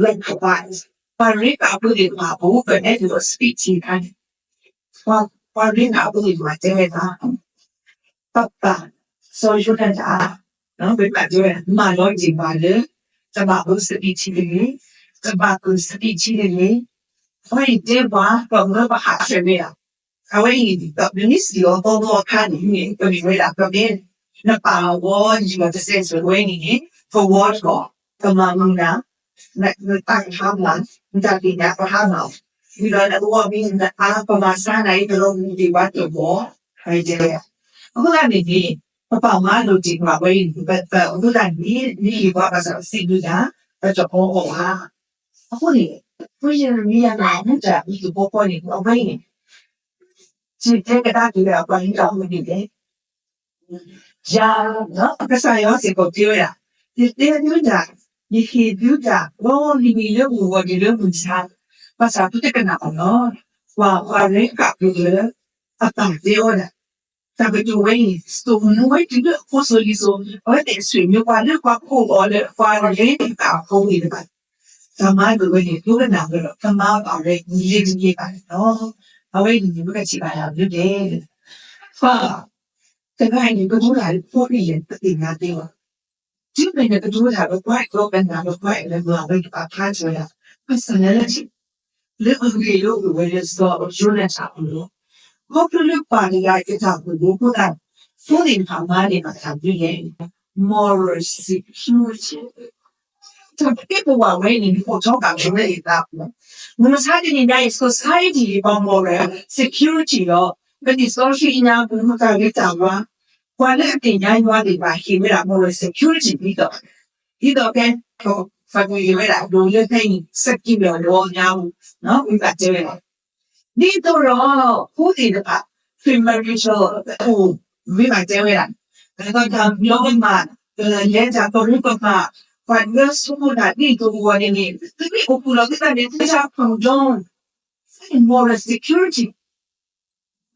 ရ့ဃာ် ပှၤရ့ဃာ်ဖိသ့ၣ်တဖၣ်အပူၤ ကနဲၣ်ဒိး speech အခါန့ၣ် ပှၤရ့ဃာ်ဖိသ့ၣ်တဖၣ်တဲဝဲဒၣ် ပၢ်ပၢ် စီၤယိၤနၤတၢၣ် ပတဲဝဲ မၤလီၤတ့ၢ်ပှၤလၢ တဘၣ်အိၣ် speech တဂ့ၤ, တဘၣ်ကတိၤ speech တဂ့ၤ, အဝဲအံၤတဲပှၤ ပှၤမၢပဟးဆှဲးဝဲဒၣ် အဝဲအံၤ ပမ့ၢ်စံၣ်အီၤသီသီအခါန့ၣ်န့ၣ် ပမ့ၢ်ဝဲဒၣ် ပမ့ၢ်နပာ်အီၤယံာ်အီၤတစဲးစဲးဝဲန့ၣ်န့ၣ် ပဝီတကီၢ် ပမၤမူနၤ နတၢ်ကဟါမၢ် နတၢ်သ့ၣ်ညါကဟါမၢ် ဝံၤဒီးနအဝီမ့ၢ်နအါ ပမၤဆါနၤအံၤ ပလီၤမူဒံးဘၣ်တဘီ တဲဝဲ အဃိသတးန့ၣ်န့ၣ် ပပာ်မၤလိာ်တ့ၢ်ပှၤဝဲအံၤ ပအဃိသတးန့ၣ် မ့ၢ်ယံာ်ပှၤဘၣ်ဆၣ်ပစံးဘျုးတၢ် ပတအီအီၣ်ဘၣ် အဃိန့ၣ် ပယံးရမံယၤမ့ၢ်မူတၢ်အံၤတဘီဃီန့ၣ် အဝဲအံၤ ယတဲကဒါက့ၤဝဲဒၣ်ပှၤယူဒၤဖိန့ၣ်လဲၣ်, ယၤ ကစၢ်ယွၤစ့ၢ်ကီးတဲဝဲဒၣ်, ယတဲသုတၢ်, ယဟ့ၣ်သုတၢ် ဒီးနံၤနံၤလၢမုၢ်ဂီၤ နံၤလၢမုၢ်ဆါ, ဘၣ်ဆၣ်သုတကနၣ်အီၤလီၤ. ပှၤ ပှၤရ့ဃာ်ဖိလၢ အပၢ်တဲအီၤဒၣ်, တၢ်ကတိၤဝဲအံၤ စိာ်မူဝဲတုၤလၢအဖိစိၤလံၤစိၤ, အဝဲသ့ၣ်အဆွေမျိုး ပှၤလၢပှၤကိးအီၤလၢ ပှၤရ့ဃာ်ဖိသ့ၣ်တဖၣ် တၢ်မၤလိာ်ဝဲန့ၣ် ဒိကနၣ်ဝဲဒီး ကမၤဘၣ်ဝဲလ့ၤတက့ၢ်ဘၣ်န့ၣ်လီၤ. အဝဲအံၤန့ၣ် ပကထံၣ်ဘၣ်ယၤဒ်လဲၣ်, ပှၤတဂၤအံၤန့ၣ် ကတိၤတၢ်လၢဖိအံၤလဲၣ် ပသ့ၣ်ညါသ့လီၤ. တုၤမ့ၢ်နကတိၤတၢ်လၢပှၤ ဒီးကနၣ်လၢပှၤ လၢမၤဝဲကဘၣ်ဖျါထီၣ်ဝဲဒၣ် personality လၢအဂ့ၤလၢအိၣ်ဝဲလၢစီၤယိၤနၤတၢ်အပူၤလီၤ. ခီဖျိလၢပၢ်တဂၤအတၢ်အိၣ်မူအဃိသတး ဖိသ့ၣ်တဖၣ်မၤန့ၢ်ဘၣ်တၢ်ဒ်လဲၣ်, moral security တၢ်ဖံးပဝးဝဲန့ၣ် အိၣ်ထီၣ်ဘၣ်ဝဲအသးပူၤ, မုၢ်မဆါတနံၤညါအံၤ society အံၤ ပှၤ moral security လီၤ. ပလံာ်စီဆှံညါပူၤ တၢ်ဂ့ၤတၢ်ဝါ ပှၤလၢအသ့ၣ်ညါယွၤသ့ၣ်တဖၣ် ဟ့ၣ်ဝဲဒၣ် moral security ဒ်သိး ဒ်သိးဖဲ ပှၤကွၢ်က့ၤဝဲဒၣ် ဒိးလၢဖဲအံၤ secular world ညါပူၤ ဝံဘၣ်တဲဝဲဒၣ် ဒ်သိးဒီး ဖိသ့ၣ်တဖၣ် premarital အအိၣ် ဝံဘၣ်တဲဝဲဒၣ် ဒီးတၢ်ဘျီကမၣ် လဲၤတၢ်ကရူၢ်ကမၣ် ပှၤလၢဆိကမိၣ်တၢ်ဒ်သိးအဂီၢ်န့ၣ်န့ၣ် သုမ့ၢ်အိၣ်ဃုာ်လီၤသုသးန့ၣ် သုတၢ် condone moral security.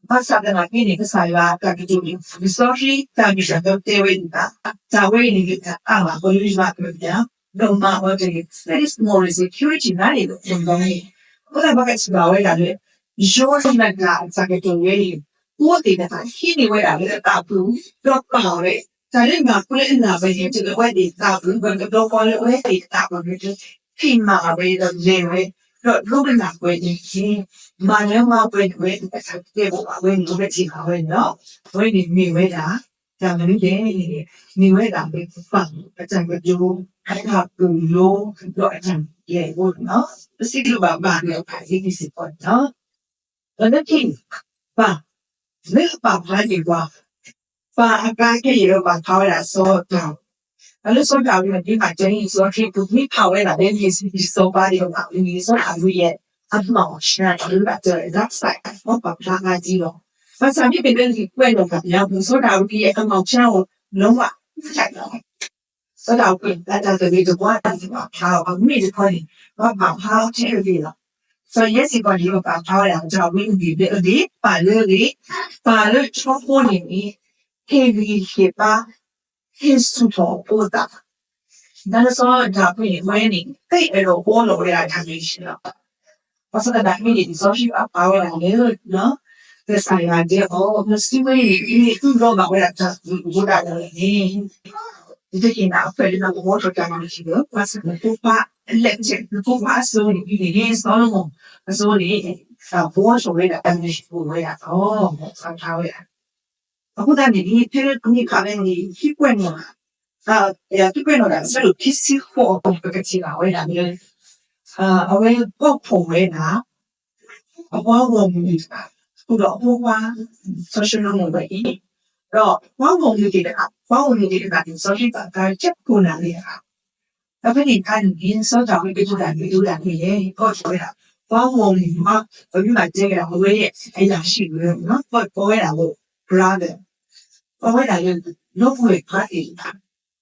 ဘၣ်ဆၣ်သနာ်က့န့ၣ် ကစၢ်ယွၤအတၢ်ကတိၤန့ၣ် လံာ်စီဆှံတၢ်မ့ၢ်တၢ်တီတဲဝဲဒၣ်, တၢ်ဝဲအံၤန့ၣ် မ့ၢ်တၢ်အါမးလၢယွၤအမဲာ်ညါ, ဒီးမၤအီၤတဂ့ၤ, that is moral security နၤန့ၣ် ဒီး အဃိသတးဘၣ်ကစၢ်ယွၤဝဲဒၣ်လၢ ယွၤအတၢ်ကတိၤဝဲန့ၣ် အိၣ်သ့ၣ်တဖၣ်ဟံးန့ၢ်ဝဲဒၣ်လၢအသးပူၤ, ဒီးပာ်အီၤဝဲ, တၢ်လၢမၤအီၤလၢအနၢ်ပၢၢ်န့ၣ် တလၢဝဲသ့ၣ်အသးပူၤ, ဒီးကဒီကီလၢအဝဲသ့ၣ်အသးပူၤန့ၣ် ဟ့ၣ်မၤအဝဲဒီးလဲၤဝဲ, ဒီးဒိကနၣ်ပှဲၤန့ၣ် မၤလၢမၤပှဲၤန့ၢ်ဝဲအတၢ်တဲဘၣ်အဝဲန့ၣ် အဝဲထံၣ်ဘၣ်ဝဲန့ၣ်လီၤ. အဝဲန့ၣ်မ့ၢ်ဝဲဒၣ် တၢ်မနုၤလဲၣ်န့ၣ် မ့ၢ်ဝဲဒၣ်လၢပၢ်အတၢ်ကတိၤ အတၢ်ပူၤလိ ဒီးအတၢ်လဲၤအဃိန့ၣ်လီၤ. ပစံးဘျုးဘၣ်ပၢ်လၢအဖးအံၤစ့ၢ်ကီးန့ၣ်လီၤ. ဒီးလၢခံ ပၢ် လၢအပာ်ဖျါန့ၢ်ပှၤ ပၢ်အကျါခဲအံၤဒီးပာ်ဖျါဝဲဒၣ်စီၤဒၤဝံး, တၢ်လၢစီၤဒၤဝံးန့ၣ် ဒ်မ့ၢ်တဲလံာ်စီဆှံပူၤ မ့ၢ်ဖးဝဲဒၣ်လၢလံာ်စီၤပၤဒ်အမးဝံၤန့ၣ် စီၤဒၤဝံးယဲ အမၤအီၣ်ဆှၢတၢ်လၢဘၣ်တၢ် dark side အပာ်ဖျါအါဒံလီၤ. ဘၣ်ဆၣ်မ့ၢ်ပတဲလၢလံာ်ကွဲးနီၣ်တၢ်ပယီၤပူၤ စီၤဒၤဝံးယဲ အမၤအီၣ်ဆှၢအီၤ လီၤဝဲ စီၤဒၤဝံး အတၢ်သဘျ့တဘှါတၢ်သဘၣ်ဖျါအီၤ အမ့ၢ်တခီန့ၣ် ပှၤပာ်ဖျါအီၤထဲအဂ့ၤလီၤ. စီၤယဲစ့ၢ်ကီးန့ၣ် ပာ်ဖျါဝဲဒၣ် ဒၤဝံးအဂ့ၢ်လၢအဂ့ၤ ပာ်လၢအဂ့ၤ ပာ်လၢထီဘိန့ၣ်န့ၣ် ဟ့ၣ်ဂံၢ်ဟ့ၣ်ဘါ ဟ့ၣ်ဆူၣ်ထီၣ်အဖိအသး တၢ်လၢစီၤဒၤဝံးန့ၣ် အဝဲန့ၣ် သ့အဲၣ်ဒိးဘှီလီၤဝဲဒၣ်တၢ်ဂ့ၢ်ဆံးလီၤ. ဘၣ်ဆၣ်သနာ်က့န့ၣ် လံာ်စီဆှံအပာ်ဝဲဒၣ်လၢ ကစၢ်ယွၤတဲအီၤ နစုဝဲအံၤ အံၤန့ၣ် သုလီၤဘၣ်ဝဲဒၣ်တၢ်အုၣ်အဃိဒၣ်လဲာ်န့ၣ် ယတဟ့ၣ်နၤအခွဲးလၢနကဘှီထီၣ်တၢ်ဂ့ၢ်ဆံးလီၤ. ဘၣ်ဆၣ်နဖိခွါအလဲၤကဲ နဖိခွါအစိၤန့ၣ် အံၤန့ၣ် စီၤၡလိၤမိၣ်အစိၤန့ၣ် တၢ်ဘှီထီၣ်ဝဲဒၣ်တၢ်ဂ့ၢ်ဆံးအိၣ်ဝဲဒၣ်လီၤ. ပာ်ဖျါဝဲဒၣ် အဃိသတးန့ၣ် ဖဲလၢပမ့ၢ်ဖးဝဲန့ၣ် ခံကွဲးနီၣ် ခံကွဲးနီၣ်ဒၣ် ဆၢဒိၣ်ခံဆံဃိးအပူၤ ပကထံၣ်ဘၣ်ဝဲဒၣ်လၢ အဝဲဘှီထီၣ်ဝဲဒၣ် အပှၤဂီၢ်မုၢ်တဂၤ ဃုာ်ဒီးအဖိခွါ စီၤၡလိၤမိၣ်ဝဲအံၤ, ဒီးပှၤဂီၢ်မုၢ်သ့ၣ်တဖၣ် ပှၤဂီၢ်မုၢ်သ့ၣ်တဖၣ်န့ၣ် စီၤပၤအတၢ်ကဲခိၣ်နၢ်သ့ၣ်တဖၣ် ဒီးဖဲန့ၣ်အခါန့ၣ် စီၤဒၤဝံးကတိၤတၢ်မ့ၢ်ဒ်လဲၣ်န့ၣ် ဘှီထီၣ်ဝဲဒၣ် ပှၤဂီၢ်မုၢ်မး ပမ့ၢ်ဘၣ်တဲဝဲဒၣ် အဝဲအရာရှိဝဲ ဘှီထီၣ်ဝဲဒၣ် brother ဘှီဝဲဒၣ်လၢ ဒီပုၢ်ဝဲၢ်ခွါသ့ၣ်တဖၣ်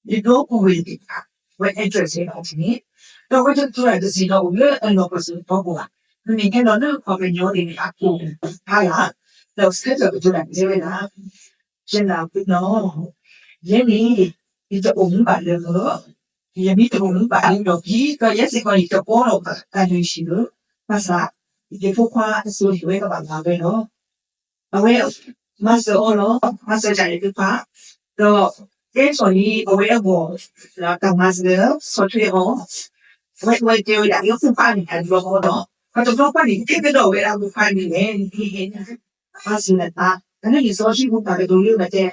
ဒီပုၢ်ဝဲၢ်သ့ၣ်တဖၣ် အဝဲ address ဝဲဒၣ်န့ၣ် ဒီးအဝဲတကြၢးတစံးဒီးအိၣ်လၢအလီၢ်ပစိာ်တဘိဘၣ်, မ့မ့ၢ်ဟဲလီၤလၢပှၤကညီန့ၣ်အပူၤဖးလၢ်, ဒီးဆၢထၢၣ်ကတိၤတၢ်တဲဝဲဒၣ် ယနၢ်ဟူနီၤ, ယဲန့ၣ် ယတအိၣ်မူဘၣ်လၢ ယမ့ၢ်တအိၣ်မူဘၣ်လၢလီၢ်ခံ ဒီးယဲစ့ၢ်ကီးန့ၣ် တဘှီလီၤဘၣ်တၢ်ဂ့ၢ်ဆံးလၢ ဘၣ်ဆၣ် ယဖိခွါအစိၤန့ၣ် အဝဲကဘၣ်မၤဝဲလီၤ. အဝဲမၤစၢၤအီၤလီၤ, မၤစၢၤတၢ်န့ၣ်တဖၣ်, ဒီးကဲထီၣ်န့ၣ် အဝဲအဂီၢ် တၢ်မၤစၢၤဆီၣ်ထွဲအီၤ, အဝဲအဝဲတဲဝဲဒၣ် ယဖိခွါန့ၣ် တဘျီဃီဒီး ပှၤတဘျီဃီန့ၣ် ဟဲကဒီးဝဲဒၣ်ဖိခွါန့ၣ်လဲၣ်, ပာ်ဆူၣ်နသး, တၢ်လၢလံာ်စီဆှံပူၤတၢ်ကတိၤလၢမ့ၢ်တဲ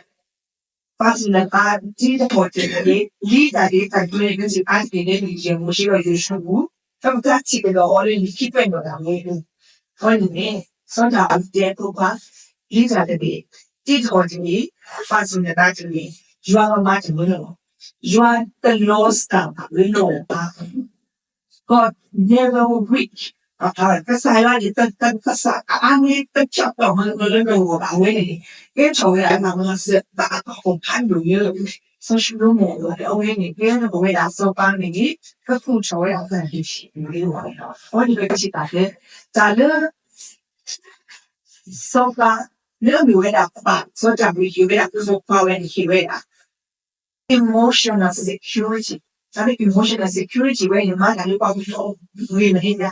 ပာ်ဆူၣ်နသး တ့တထီၣ်တဂ့ၤ, လံတၢ်ဂ့ၤတၢ်ကျိၤန့ၣ် မ့ၢ်စ့ၢ်ကီးန့ၣ် ယဲၢ်မိၤၡ့ဒီးယိၤၡူအပူၤ, ဒီးပတၢ်ထံၣ်ကဒီးအီၤလၢလံာ်ခံကွဲးနီၣ်တၢ်ဝဲအပူၤ, အဃိန့ၣ်န့ၣ် စီၤဒၤဝံးတဲဖိခွါ လံတၢ်တဂ့ၤ, တ့တထီၣ်တဂ့ၤ, ပာ်ဆူၣ်နသးတဂ့ၤ, ယွၤကမၤတၢ်မနုၤလဲၣ်, ယွၤတလီၤစၢ်ဘၣ်လၢနအိၣ်ဘၣ် God never weak. ကစၢ်ယွၤန့ၣ် တကစၢ်အါမ့ၢ်တဖျၢၣ်ထီၣ်မၤလိလၢနဂီၢ်ဘၣ်ဝဲန့ၣ်, ကဲထီၣ်ဝဲဒၣ်အမၤစၢၤဘၣ်အကီၢ်ဖးဒိၣ်လၢ စီၤၡလိၤမိၣ်အဂီၢ်လၢအဝဲန့ၣ် ကဲထီၣ်ဝဲဒၣ်စီၤပၤန့ၣ် ကသူၣ်ထီၣ်ဝဲဒၣ်တၢ်ဂ့ၢ်ဆံးန့ၣ်လီၤ. အဝဲန့ၣ်ပကထံၣ်ဘၣ်လၢ တၢ်လၢ စီၤပၤ လၢအမ့ၢ်ဝဲဒၣ်ပၢ် စီၤဒၤဝံးဟ့ၣ်ဝဲဒၣ် ဖိခွါဝဲန့ၣ်ဟ့ၣ်ဝဲဒၣ် emotional security. တၢ်လၢ emotional security ဝဲန့ၣ် မၤတၢ်လၢပှၤကညီဂ့ၤမ့ၢ်ဟ့ၣ်ညါ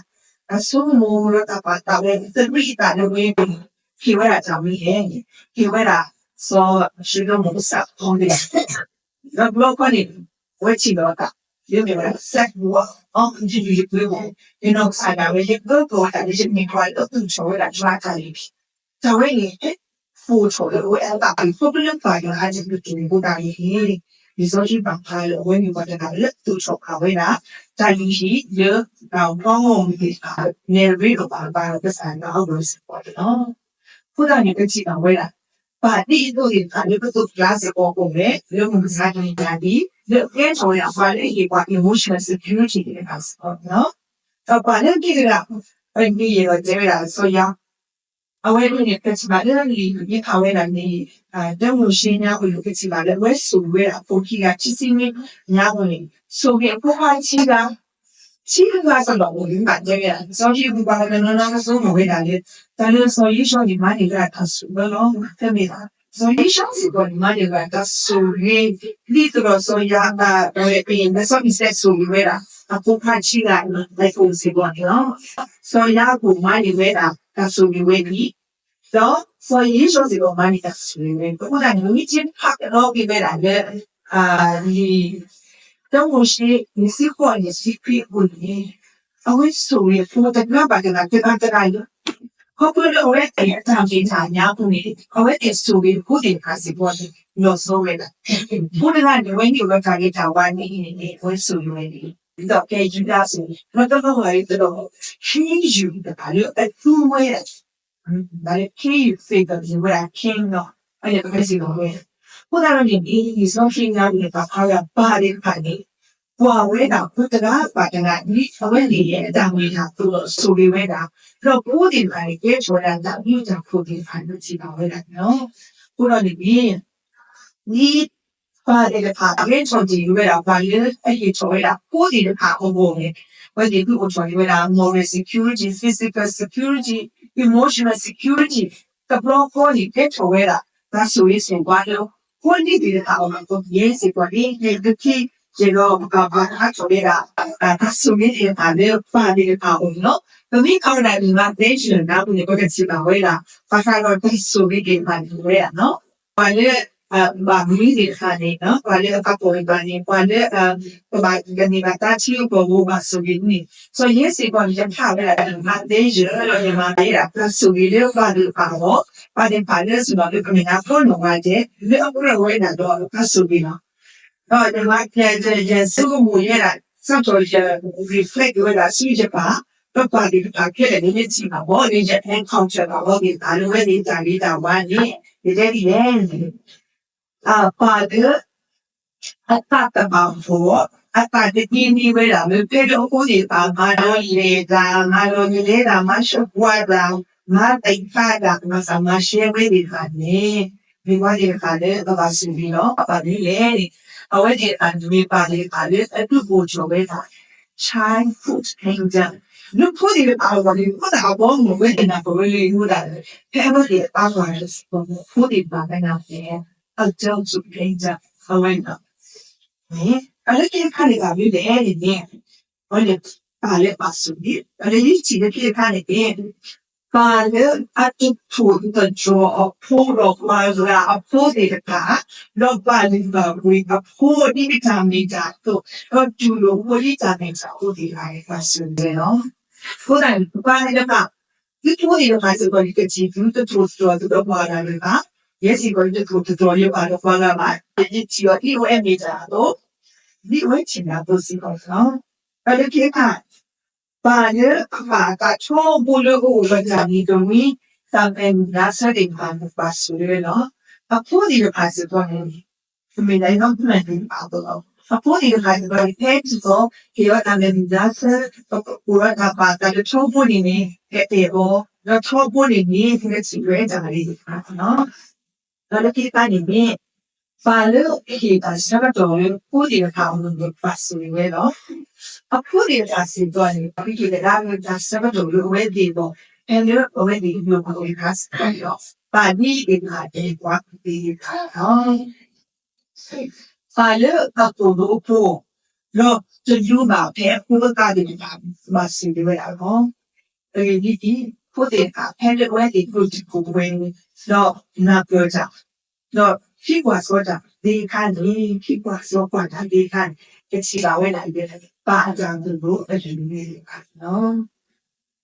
အဆိကမိၣ်လၢတၢ်ပာ်သးဝဲ သရံးအသးလၢဝဲန့ၣ် ဟ့ၣ်ဝဲဒၣ်တၢ်မနုၤလဲၣ်န့ၣ် ဟ့ၣ်ဝဲဒၣ် စီၤၡလိၤမိၣ်အစးထီၣ်န့ၣ် ဒီးတဘျီဃီန့ၣ် အဝဲထံၣ်လီၤအသး လၢမ့ၢ်ဝဲဒၣ် စဲးဝီး အီ ယဒုၣ်ယပှ့ၤဝဲ ယနီၢ်ကစၢ်ဒၣ်ဝဲ ယကၢကီၤဝဲဒၣ်လၢယမ့ၢ်ပှၤလၢအသူၣ်ထီၣ်ဝဲဒၣ်ယွၤအတၢ်လုၢ်ဟံၣ် တၢ်ဝဲန့ၣ် ဟဲပိာ်ထီၣ်လၢအဝဲအသးပူၤ ခီဖျိလၢပၢ်ယွၤအတၢ်လုၢ်ဟံၣ်အဃိသတးန့ၣ် လံာ်စီဆှံပာ်ဖျါလၢအဝဲမ့ၢ်ပှၤတဂၤလၢအသူၣ်ထီၣ်ဘၣ်ဝဲဒၣ် တၢ်လုၢ်ဟံၣ်လၢ ပှၤဂီၢ်မုၢ်သ့ၣ်တဖၣ် လဲၤရ့လိာ်ဘၣ်ပှၤကစၢ်ယွၤအဂီၢ်စ့ၢ်ကီးန့ၣ်လီၤ. အဃိသတးန့ၣ် ပထံၣ်ဘၣ်ဝဲဒၣ် ပှၤဒ်သိးသ့ၣ်တဖၣ်လၢပသိးကျါစ့ၢ်ကီးအိၣ်ဝဲ လၢမုၢ်မဆါတနံၤညါအံၤ လၢအကဲထီၣ်ဝဲဒၣ်ပှၤလၢအဟ့ၣ်ပှၤ emotional security သ့ၣ်တဖၣ်စ့ၢ်ကီးန့ၣ်လီၤ. ဒီးပှၤလၢအမ့ၢ်တဂၤ ပမ့ၢ်ယဲၢ်ဒီးတဲဝဲဒၣ်စီၤယၤ အဝဲဒၣ်န့ၣ် ပထံၣ်ဘၣ်လၢလံာ်မ့ၢ်ဖးဝဲဒၣ်န့ၣ် တၢမိၤၡ့ညါပူၤန့ၣ် ပထံၣ်ဘၣ်လၢအဝဲဆိၣ်ဂ့ၤဝဲဒၣ်အဖိခံဂၤ ခံဆံနွံညါပူၤန့ၣ် ဆိၣ်ဂ့ၤအဖိခွါခံဂၤ ထံတဂၤတလီၢ်အိၣ်လၢဘၣ်တဲဝဲဒၣ် စီၤဟ့းဘြူးပှၤတနီၤနီၤကဆိကမိၣ်ဝဲဒၣ်လၢ တၢ်လၢစီၤယ့ၣ်ၡူးန့ၣ် မၤန့ၢ်ဝဲဒၣ်တၢ်ဆိၣ်ဂ့ၤလီၤ. တမ့ၢ်ဘၣ်. စီၤယ့ၣ်ၡူးစ့ၢ်ကီးန့ၣ် မၤန့ၢ်ဝဲဒၣ်တၢ်ဆိၣ်ဂ့ၤ ဒ်သိးဒီးစီၤယၤ ပဝဲပ့ၤ လၢစီၤအံၤစဲးဆိၣ်ဂ့ၤဝဲဒၣ် အဖိခွါခံဂၤအသိးစ့ၢ်ကီးန့ၣ်လီၤ. စီၤယၤကိာ်မၤန့ၢ်ဝဲဒၣ် တၢ်ဆိၣ်ဂ့ၤဝဲန့ၣ် ဒီးစီၤယ့ၣ်ၡူးစ့ၢ်ကီးမၤန့ၢ်တၢ်ဆိၣ်ဂ့ၤဝဲန့ၣ် အဃိသတးန့ၣ် မ့ၢ်ထံဖးကဒီးက့ၤဝဲဒၣ်လၢ လံာ် တၢမိၤၡ့ နံၤဆံဃိးနံၤဆံခွံအပူၤန့ၣ် အဝဲဆိၣ်ဂ့ၤအဖိတဂၤဘၣ်တဂၤ တဂၤတဂၤလၢ ခီဖျိလၢအဝဲသ့ၣ်အတၢ်ဖံးတၢ်ညၣ်အပူၤန့ၣ် အဝဲသ့ၣ်ဆိၣ်ဂ့ၤအဖိသ့ၣ်တဖၣ်စ့ၢ်ကီးန့ၣ် လီၤဆီဝဲဒၣ် ဖိတဂၤန့ၣ် အဝဲန့ၣ်အဝဲတၢ်ဂ့ၤတၢ်ဝါန့ၣ်န့ၣ် အဝဲဆိၣ်ဂ့ၤဝဲန့ၣ် ဒီးဖဲယူဒၤဆိၣ်ဂ့ၤ လီၤတလီၤဂာ်အံၤတလီၢ် ခံယူၤတဖၣ်လၢအသူဝဲဒၣ် ဘၣ်လၢ king you favor န့ၣ် ဝဲဒၣ် king နီၤ အန့ၣ်ပကစံးလီၤဝဲ အဃိသတးဒီးန့ၣ် လံာ်စီဆှံညါန့ၣ် ပာ်ဖျါဝဲဒၣ်ပၢ်သ့ၣ်တဖၣ်န့ၣ် ကွၢ်ဝဲဒၣ်ဖိတဂၤဘၣ်တဂၤ ဒ်အဝဲသ့ၣ်အတၢ်မ့ၢ်တၢ်တီဒီးဆိၣ်ဂ့ၤဝဲဒၣ် ဒီးဖိသ့ၣ်တဖၣ်န့ၣ် ကဲထီၣ်ဝဲဒၣ်တၢ်ဘျုးတၢ်ဖှိၣ်သ့ၣ်တဖၣ်လၢထံၣ်ဘၣ်ဝဲဒၣ်န့ၣ်လီၤ. အဃိဒီးန့ၣ်န့ၣ် ဒ်ပၢ်သ့ၣ်တဖၣ် ကဲထီၣ်တ့ၢ်ဝဲဒၣ် ပှၤလၢအဟ့ၣ်ထီၣ်ဝဲဒၣ်ဖိသ့ၣ်တဖၣ်အဂီၢ်န့ၣ် အဝဲသ့ၣ်ဒုးအိၣ်ထီၣ်န့ၢ်ဝဲဒၣ် moral security, physical security, emotional security တဘျီဃီန့ၣ် ကဲထီၣ်ဝဲဒၣ် တၢ်ဆိၣ်ဂ့ၤဆိၣ်ဝါလၢ ဖိလံၤသ့ၣ်တဖၣ်အဂီၢ် ယဲစ့ၢ်ကီးန့ၣ် ယဲဒုးခံ ယဲဒီးပကဘၣ်ဟးထီၣ်ဝဲဒၣ် တၢ်ဆိၣ်ဂ့ၤသ့ၣ်တဖၣ်လၢပၢ်သ့ၣ်တဖၣ်အဂီၢ်န့ၣ်လီၤ. ပမ့ၢ်ကွၢ်ဝဲဒၣ်လံာ်မးသဲယဲၢ်နၢ်ပူၤန့ၣ် ပကထံၣ်ဘၣ်ဝဲဒၣ် ဘၣ်ဃးဒီးတၢ်ဆိၣ်ဂ့ၤသ့ၣ်တဖၣ်န့ၣ်ဝဲဒၣ်နီၤ ပှၤလၢ ဘၣ်မနုၤသ့ၣ်တဖၣ်န့ၣ် ပှၤလၢအဘၣ်ကီၢ်ဘၣ်န့ၣ် ပှၤလၢ ကဘၣ်ကန့ၢ်ဘၣ်တၢ်ထံကီၢ်ဖိဘၣ်ဆိၣ်ဂ့ၤန့ၣ် စီၤယဲစ့ၢ်ကီးန့ၣ် ယဖးဝဲဒၣ်လံာ်မးသဲယဲၢ် ဒီးယမၤသဲဒၣ်တၢ်ဆိၣ်ဂ့ၤလၢပှၤသ့ၣ်တဖၣ်အဂီၢ် ပှၤသ့ၣ်တဖၣ်လၢအစူၢ်လီၤလၢပမဲာ်ညါဖီနိၣ်ဝဲဒဲး လၢအကြၢးဝဲဒၣ်ဒီးတၢ်ဆိၣ်ဂ့ၤလီၤ. ဒီးယမၤ ယဆိကမိၣ်ယဲဒၣ် စးထီၣ်ယ reflect ဝဲဒၣ်ဆူယပၢ် ပပၢ်သ့ၣ်တဖၣ်ခဲလၢာ်န့ၣ် ယထံၣ်ဘၣ်ဘီန့ၣ် ယ encounter ဘၣ်ဘီသ့ၣ်တဖၣ်လၢဝဲန့ၣ်တၢ်ဂ့ၤတၢ်ဝါန့ၣ် ယတဲဒ်လဲၣ်န့ၣ် ပၢ်လၢ အသးတဘၣ်ဖှီၣ် အသးတဒ့န့ၢ်ဝဲဒၣ်လၢ ဖဲလၢအဖိသ့ၣ်တဖၣ် မၤလီၤလဲၤတၢ် မၤလီၤလဲၤတၢ် မၤဆှၢပှၤတၢ် မၤသံးဖးတၢ် မၤစၢၤမၤရှဲဝဲသ့ၣ်တဖၣ်န့ၣ် မ့ၢ်ပှၤသ့ၣ်တဖၣ်လၢအဘၣ်ဆိၣ်ဂ့ၤလီၤ. ဘၣ်မနုၤလဲၣ်န့ၣ် အဝဲသ့ၣ်တဖၣ်န့ၣ်မ့ၢ်ပၢ်သ့ၣ်တဖၣ်လၢအဒုးအိၣ်ထီၣ်ဝဲဒၣ် childhood kingdom လၢဖိသ့ၣ်တဖၣ်အဂီၢ်န့ၣ် ဖိသၣ်အဘီအမုၢ်ဝဲသ့ၣ်နၢ်ပၢၢ်ဝဲလၢအံၤဝဲဒၣ် ဖဲအဝဲသ့ၣ်အသးပှၢ်လၢ ဖိသ့ၣ်တဖၣ်ဝဲနၢ်ပၢၢ် adulthood kingdom အဝဲန့ၣ် အလၢခံတခါန့ၣ် ဘၣ်မနုၤလဲၣ်န့ၣ်န့ၣ် အဝဲန့ၣ် ပၢ်လၢအဘၣ်ဆိၣ်ဂ့ၤ အလၢယထံၣ်လၢခံတခါန့ၣ်န့ၣ် ပၢ်လၢအတထိၣ်သတြီၤအဖိဒီးပှၤဂၤအဖိသ့ၣ်တဖၣ် ဒီးဘၣ်လုၢ်ဘၣ်ပှ့ၤအဖိဒ်အတၢ်မ့ၢ်တၢ်တီ ဒီးတူၢ်လိာ်ဖိဒ်တၢ်မ့ၢ်တၢ်တီသ့ၣ်တဖၣ်န့ၣ် ဘၣ်ဆိၣ်ဂ့ၤဝဲလီၤ. အဃိသတးန့ၣ် ပပၢ်သ့ၣ်တဖၣ် သုဖိသ့ၣ်တဖၣ်စ့ၢ်ကီး ယကထံၣ်သုတထိၣ်သတြီၤသုဒီးပှၤဂၤတဂၤဘၣ်. ယဲစ့ၢ်ကီး ယတထိၣ်သတြီၤယပၢ်ဒီးပှၤဂၤဘၣ်. ယထံၣ်အီၤဒ်အဝဲမ့ၢ်တၢ်အသိး, ဒ်အဝဲထံၣ်တၢ်အသိးစ့ၢ်ကီးလီၤ. ဒီးလၢခံတခါ ပၢ်လၢအဘၣ်အသးထီဘိလၢအအိၣ်ဒီးတၢ်မံၤတမံၤ တၢ်မဲာ်မုာ်နါဆၢသ့ၣ်တဖၣ်န့ၣ် ဘၣ်ဆိၣ်ဂ့ၤဝဲလီၤ. အဖိသ့ၣ်တဖၣ်စ့ၢ်ကီးန့ၣ် တမ့ၢ်လၢ government သ့ၣ်တဖၣ်အသိးလီၤ. အဖိသ့ၣ်တဖၣ်စ့ၢ်ကီးန့ၣ် ဖဲဒ်သိး က့ၤဝဲတၢ်မဲာ်မုာ်နါဆၢ ပကအိၣ်ဒီးတၢ်ပာ်သးလၢထီဘိန့ၣ်န့ၣ် ကအဲၣ်အီၤ ဒီးထီဘိန့ၣ်န့ၣ် ကထံၣ်ဝဲတၢ်ဂ့ၢ်သ့ၣ်တဖၣ်လီၤ. ဒီးလၢခံတခါန့ၣ်န့ၣ် ပၢ်လၢအဟ့ၣ်တၢ်ဆၢကတီၢ်လၢဖိသ့ၣ်တဖၣ်အဂီၢ်န့ၣ် ဘၣ်ဆိၣ်ဂ့ၤဝဲလီၤ. အဖိသ့ၣ်တဖၣ်စ့ၢ်ကီးန့ၣ် ပကဟ့ၣ်ကဒါက့ၤတၢ်ဆၢကတီၢ်လၢအဝဲသ့ၣ်အဂီၢ် ဖဲလၢအဝဲသ့ၣ်အလိၤအဂ့ၢ်အခါစ့ၢ်ကီးန့ၣ်လီၤ. ပၢ်ဒ်အံၤသ့ၣ်တဖၣ်တဲပှၤသ့ၣ်တဖၣ်လီၤ. ပၢ်လၢအသိၣ်လိအဖိ ဒီးတလူၤဘၣ်ဖဲအဖိအသးသ့ၣ်တဖၣ် ဘၣ်ဆိၣ်ဂ့ၤဝဲဒၣ်လီၤ. အဂ့ၢ်ဒ်အံၤ, ဖိသ့ၣ်တဖၣ် ဖဲလၢအဝဲသ့ၣ်ဒိၣ်တုာ်ခိၣ်ပှဲၤ ဒီးနၢ်ပၢၢ်တၢ်, ဒီးဟံးကွၢ်စီတၢ်သ့ၣ်တဖၣ်န့ၣ်, ဟံးကွၢ်စီကွၢ်တၢ်သ့ၣ်တဖၣ်န့ၣ် ကထံၣ်ဘၣ်ဝဲဒၣ်လၢ ပၢ်အတၢ်သိၣ်လိအလုၢ်အ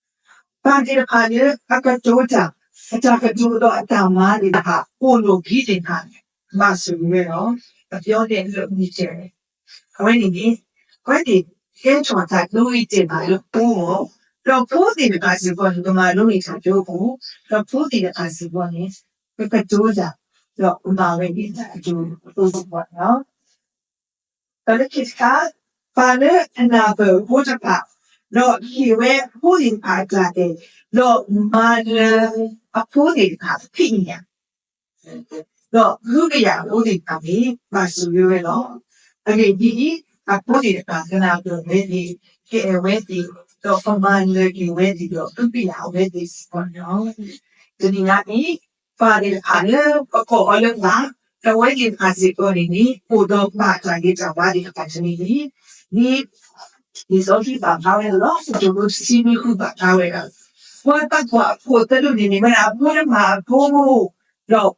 ပှ့ၤသ့ၣ်တဖၣ်န့ၣ်လီၤ. ပၢ်သ့ၣ်တဖၣ်လၢအကတိၤတၢ်, အတၢ်ကတိၤဒီးအတၢ်မၤသ့ၣ်တဖၣ်, အိၣ်လီၢ်ခံသ့ၣ်တဖၣ်န့ၣ် ဘၣ်ဆိၣ်ဂ့ၤဝဲလီၤ. အပျီသ့ၣ်လၢအမ့ၢ်တဲ အဝဲန့ၣ်န့ၣ် အဝဲသ့ၣ်ကဲထီၣ်တၢ်ဒိဂ့ၤတဲာ်ဘၣ်လၢဖိအဂီၢ်, ဒီးဖိသ့ၣ်တဖၣ်စ့ၢ်ကီးန့ၣ် ကမၤလိန့ၢ်တၢ်ဒိအဃိ, ဒီးဖိသ့ၣ်တဖၣ်စ့ၢ်ကီးန့ၣ် ကကတိၤတၢ်, ဒီးကမၤဝဲဒၣ်တၢ်အဒိအဃိသတးန့ၣ်လီၤ. ဒီးလၢခံတခါ, ပၢ်လၢအနၢ်ပၢၢ်အဖိတဖၣ်, ဒီးဟ့ၣ်ဝဲအဖိသ့ၣ်တဖၣ်အတၢ်အဲၣ်, ဒီးမၤလၢအဖိသ့ၣ်တဖၣ်အဖံးအညၣ်, ဒီးဃုကယာ်အဖိသ့ၣ်တဖၣ်န့ၣ် ဘၣ်ဆိၣ်ဂ့ၤဝဲလီၤ. အဂ့ၢ်ဒ်အံၤ, အဖိသ့ၣ်တဖၣ်ကနၢ်ပၢၢ်ဝဲန့ၣ် ကအဲၣ်ဝဲသ့ၣ်, ဒီးကမၤနၢၤက့ၤဝဲသ့ၣ်ဒီး ကပျၢ်အဝဲသ့ၣ်စ့ၢ်ကီးန့ၣ်လီၤ. တနံၤညါအံၤ ပှၤသ့ၣ်တဖၣ်လၢပကိးအီၤလၢပှၤ, ဒီးအဝဲသ့ၣ်တဖၣ်စ့ၢ်ကီးန့ၣ်န့ၣ် အိၣ်ဒီးပှၤတၢ်ဂ့ၤတၢ်ဝါသ့ၣ်တဖၣ်တမံၤန့ၣ်, ဒ်လံာ်စီဆှံပာ်ဖျါဝဲဒၣ်လီၤ. တၢ်ကတိၤတဆံနွံဃုပာ်ဖျါဝဲဒၣ်, ပှၤသးပှၢ်အဖိးသၢဒူၣ်န့ၣ် မ့ၢ်ဝဲဒၣ်ဖိလၢမၤအဖိ, ဒီး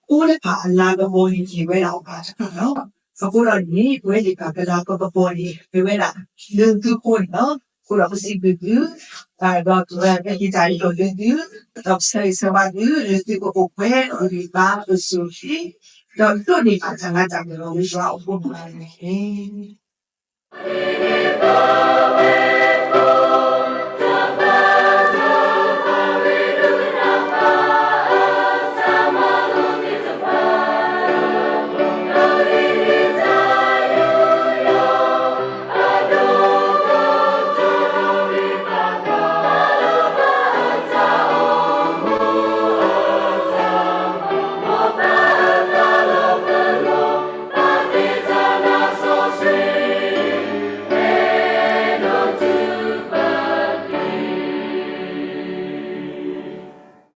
ဖိလၢမၤအလၤကပီၤန့ၣ် မ့ၢ်ဝဲဒၣ်အပၢ်တဖၣ်လီၤ. အဃိဒီးန့ၣ် ပဝဲသ့ၣ်တဖၣ်ပလၤကပီၤန့ၣ် မ့ၢ်ဝဲဒၣ်လၢသုအဃိန့ၣ်လီၤ. အဃိဒီးပစံးဘျုးသု, ဒီးပဟ့ၣ်တၢ်အုၣ်က့ၤခီၣ်က့ၤသု, ဒီးပဆၢဂ့ၤဆၢဝါသုလၢသုကအိၣ်ပှဲၤဒီးဂံၢ်ဘါပစိၤလံ, ဒီးဒိးန့ၢ်ဘၣ်တၢ်လၤတၢ်ကပီၤလၢယွၤအအိၣ်ဖဲန့ၣ်တက့ၢ်.